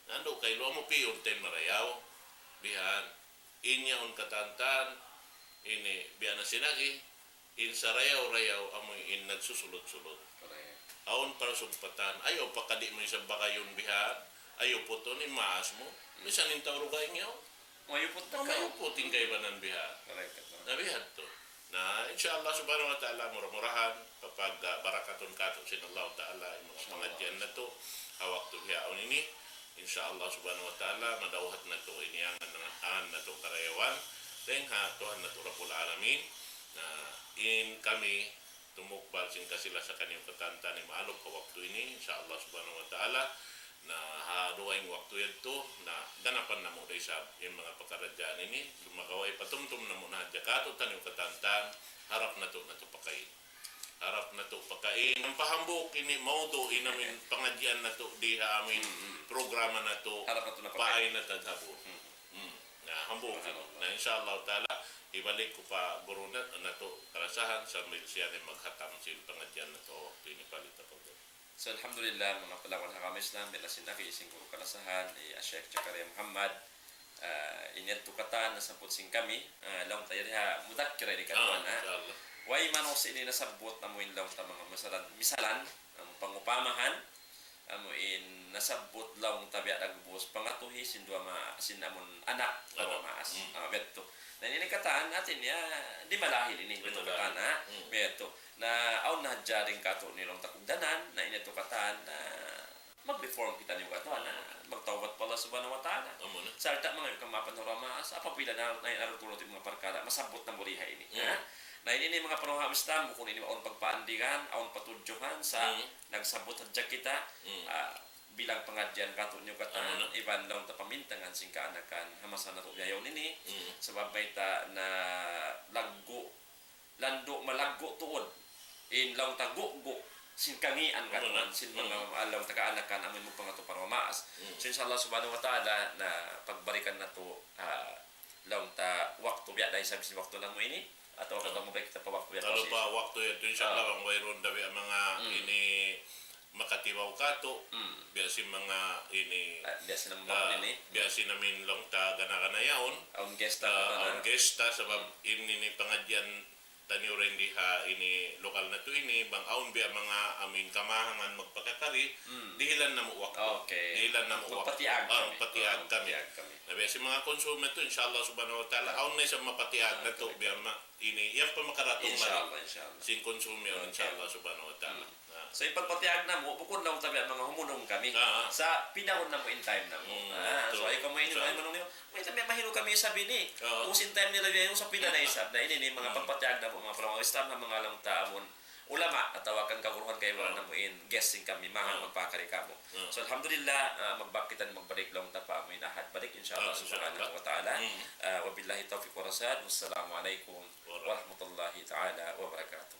Nandu' kailu amu pi'un ta in marayaw. Bihan. In yaun katantan, ini biya' na sin agi, in sarayaw-rayaw amu in nagsusulut-sulut. Correct. Awn parsumpatan, ayaw pakadi' mu isab bagayun bihan, ayaw putun in maas mu. Hmm. Misan in tau dugaing yaun. Mayuput na ka. Mayuput in kaibanan bihan. Correct. Na bihan tu. Na, insha Allah subhanahu wa ta'ala, mura-murahan, papag-, ah, barakatun katu' sin Allah ta'ala, in manga, insha Allah, pangadjian natu', ha waktu bihaun ini, insha Allah subhanahu wa ta'ala, madawhat natu' in iyangan natu' karayawan, dayn ha Tuhan natu' Rabbul Alamin, na in kami tumukbal sin kasi-lasa kaniyu katantan in maalup ha waktu ini, insha Allah subhanahu wa ta'ala, na ha dugaing waktu yadtu, na ganapan namu' da isab in manga pakaradjaan ini, sumagawa' ipatumtum namu' na hadja katu'taniyu katantan, harap natu', natu' pakain. Harap natu' pakain. Ampa hambuuk ini mawdu' in amin pangadjian natu' di ha amin, mm, programa natu'. Harap natu' na pakain. Paay na tadhabun. Mm. Mm. Na, hambuuk ini. Subhanallah. Na, insha Allah ta'ala, hibalik ku pa guru na, natu' kalasahan sambil siya na in maghatam sin pangadjian natu' ha waktu ini, palit apa. So, alhamdulillah, manga palawan ha agama Islam, biya' na sin nabi sin guru kalasahan, hi Sheikh Zakaria Muhammad, ah, in yadtu katan nasabbut sin kami, ah, laung ta yari ha mudhakkira ini katan, ah, ha? Insha Allah. Way manusiya' ini nasabbut, amu in laung ta manga misalan, misalan, amu pangupamahan, amu in nasabbut laung ta biya' dagbus, pangatuhi sin duwa ma-, sin amun anak, anak, duwa maas. Hmm. Ah, biya' yadtu. Na, ini katan, hati niya, di' malahil ini, di' malahil. Katan, ha? Hmm. Biya' yadtu. Na, awn na hadja dayn kātu' ini laung ta kugdanan, na ini yadtu katan, na mag-reform kitaniyu katan, na magtawbat pa Allah subhanahu wa ta'ala. Amu na. Sarta' mangayu' kamaapan ha duwa maas, apabila na, na, na, in manga parkala', masabbut namu' di ha ini. Hmm. Ha? Na, ini, ini manga panaw ha Islam, bukun ini awn pagpaandigan, awn patudjuhan, sa' hmm, nagsabbut hadja kita, hmm, ah, bilang pangadjian kātu'niyu katan, amu na, iban laung ta pamintangan sin kaanakan, ha masa natu' bihaun ini, hmm, sabab mayta' na laggu', landu' malaggu' tuud in laung ta gugu' sin kangīan katan, amu na, sin manga, hmm, laung ta kaanakan amun magpangatu pa duwa maas. Hmm. So, insha Allah subhanahu wa ta'ala, na pagbalikan natu', ah, laung ta waktu biya' da isab sin waktu namu' ini, atawa, hmm, katu' mabalik kita pa waktu biya' kalu pa sin waktu yadtu, insha Allah, ah, bang wayruun da biya' manga, hmm, ini makatibaw kātu', hmm, biya' sin manga ini, ah, biya' sin manga, ah, ini, biya' sin amin laung ta gana-gana yaun. Awn guest ta, ah, katan, awn guest ta, sabab, hmm, in ini pangadjian taniyu dayn di ha ini lokal natu' ini, bang awn biya' manga amin kamahangan magpakakari, hmm, dihilan namu' waktu. Okay. Dihilan namu' waktu. Magpatiag kami. Ah, magpatiag kami. Ah, magpatiag kami. Na biya' sin manga consumer tu, insha Allah subhanahu wa ta'ala, awn na isab mapatiag natu', okay, biya' ma-, ini, yan pa makaratung, insha Allah, insha Allah, sin consumer, okay, insha Allah subhanahu wa ta'ala. Hmm. Ah. So, in pagpatiag namu', bukun laung ta biya' manga humunung kami. Ah. Sa' pidahun namu' in time namu'. Hmm, ah, so, true. Ay, kamu ini, so, ay, manung niyo, mayta' biya' mahinang kami isab ini. Ah. Ubus in time nila biya' yaun, sa' pila na isab. Na ini, ini, manga, hmm, pagpatiag namu', manga panaw Islam, ha manga laung ta amun ulama, atawa kan kaguruhan kaibanan, ah, namu' in guest sin kami, mahang, ah, magpakari kamu. Ah. So, alhamdulillah, ah, magbak kita magbalik laung ta pa amu in Ahad balik, insha Allah, ah, insha Allah, subhanahu wa ta'ala. Hmm. Ah, wabillahi tawfiq wa rashad. Wassalamu alaikum warahmatullahi ta'ala wabarakatuh.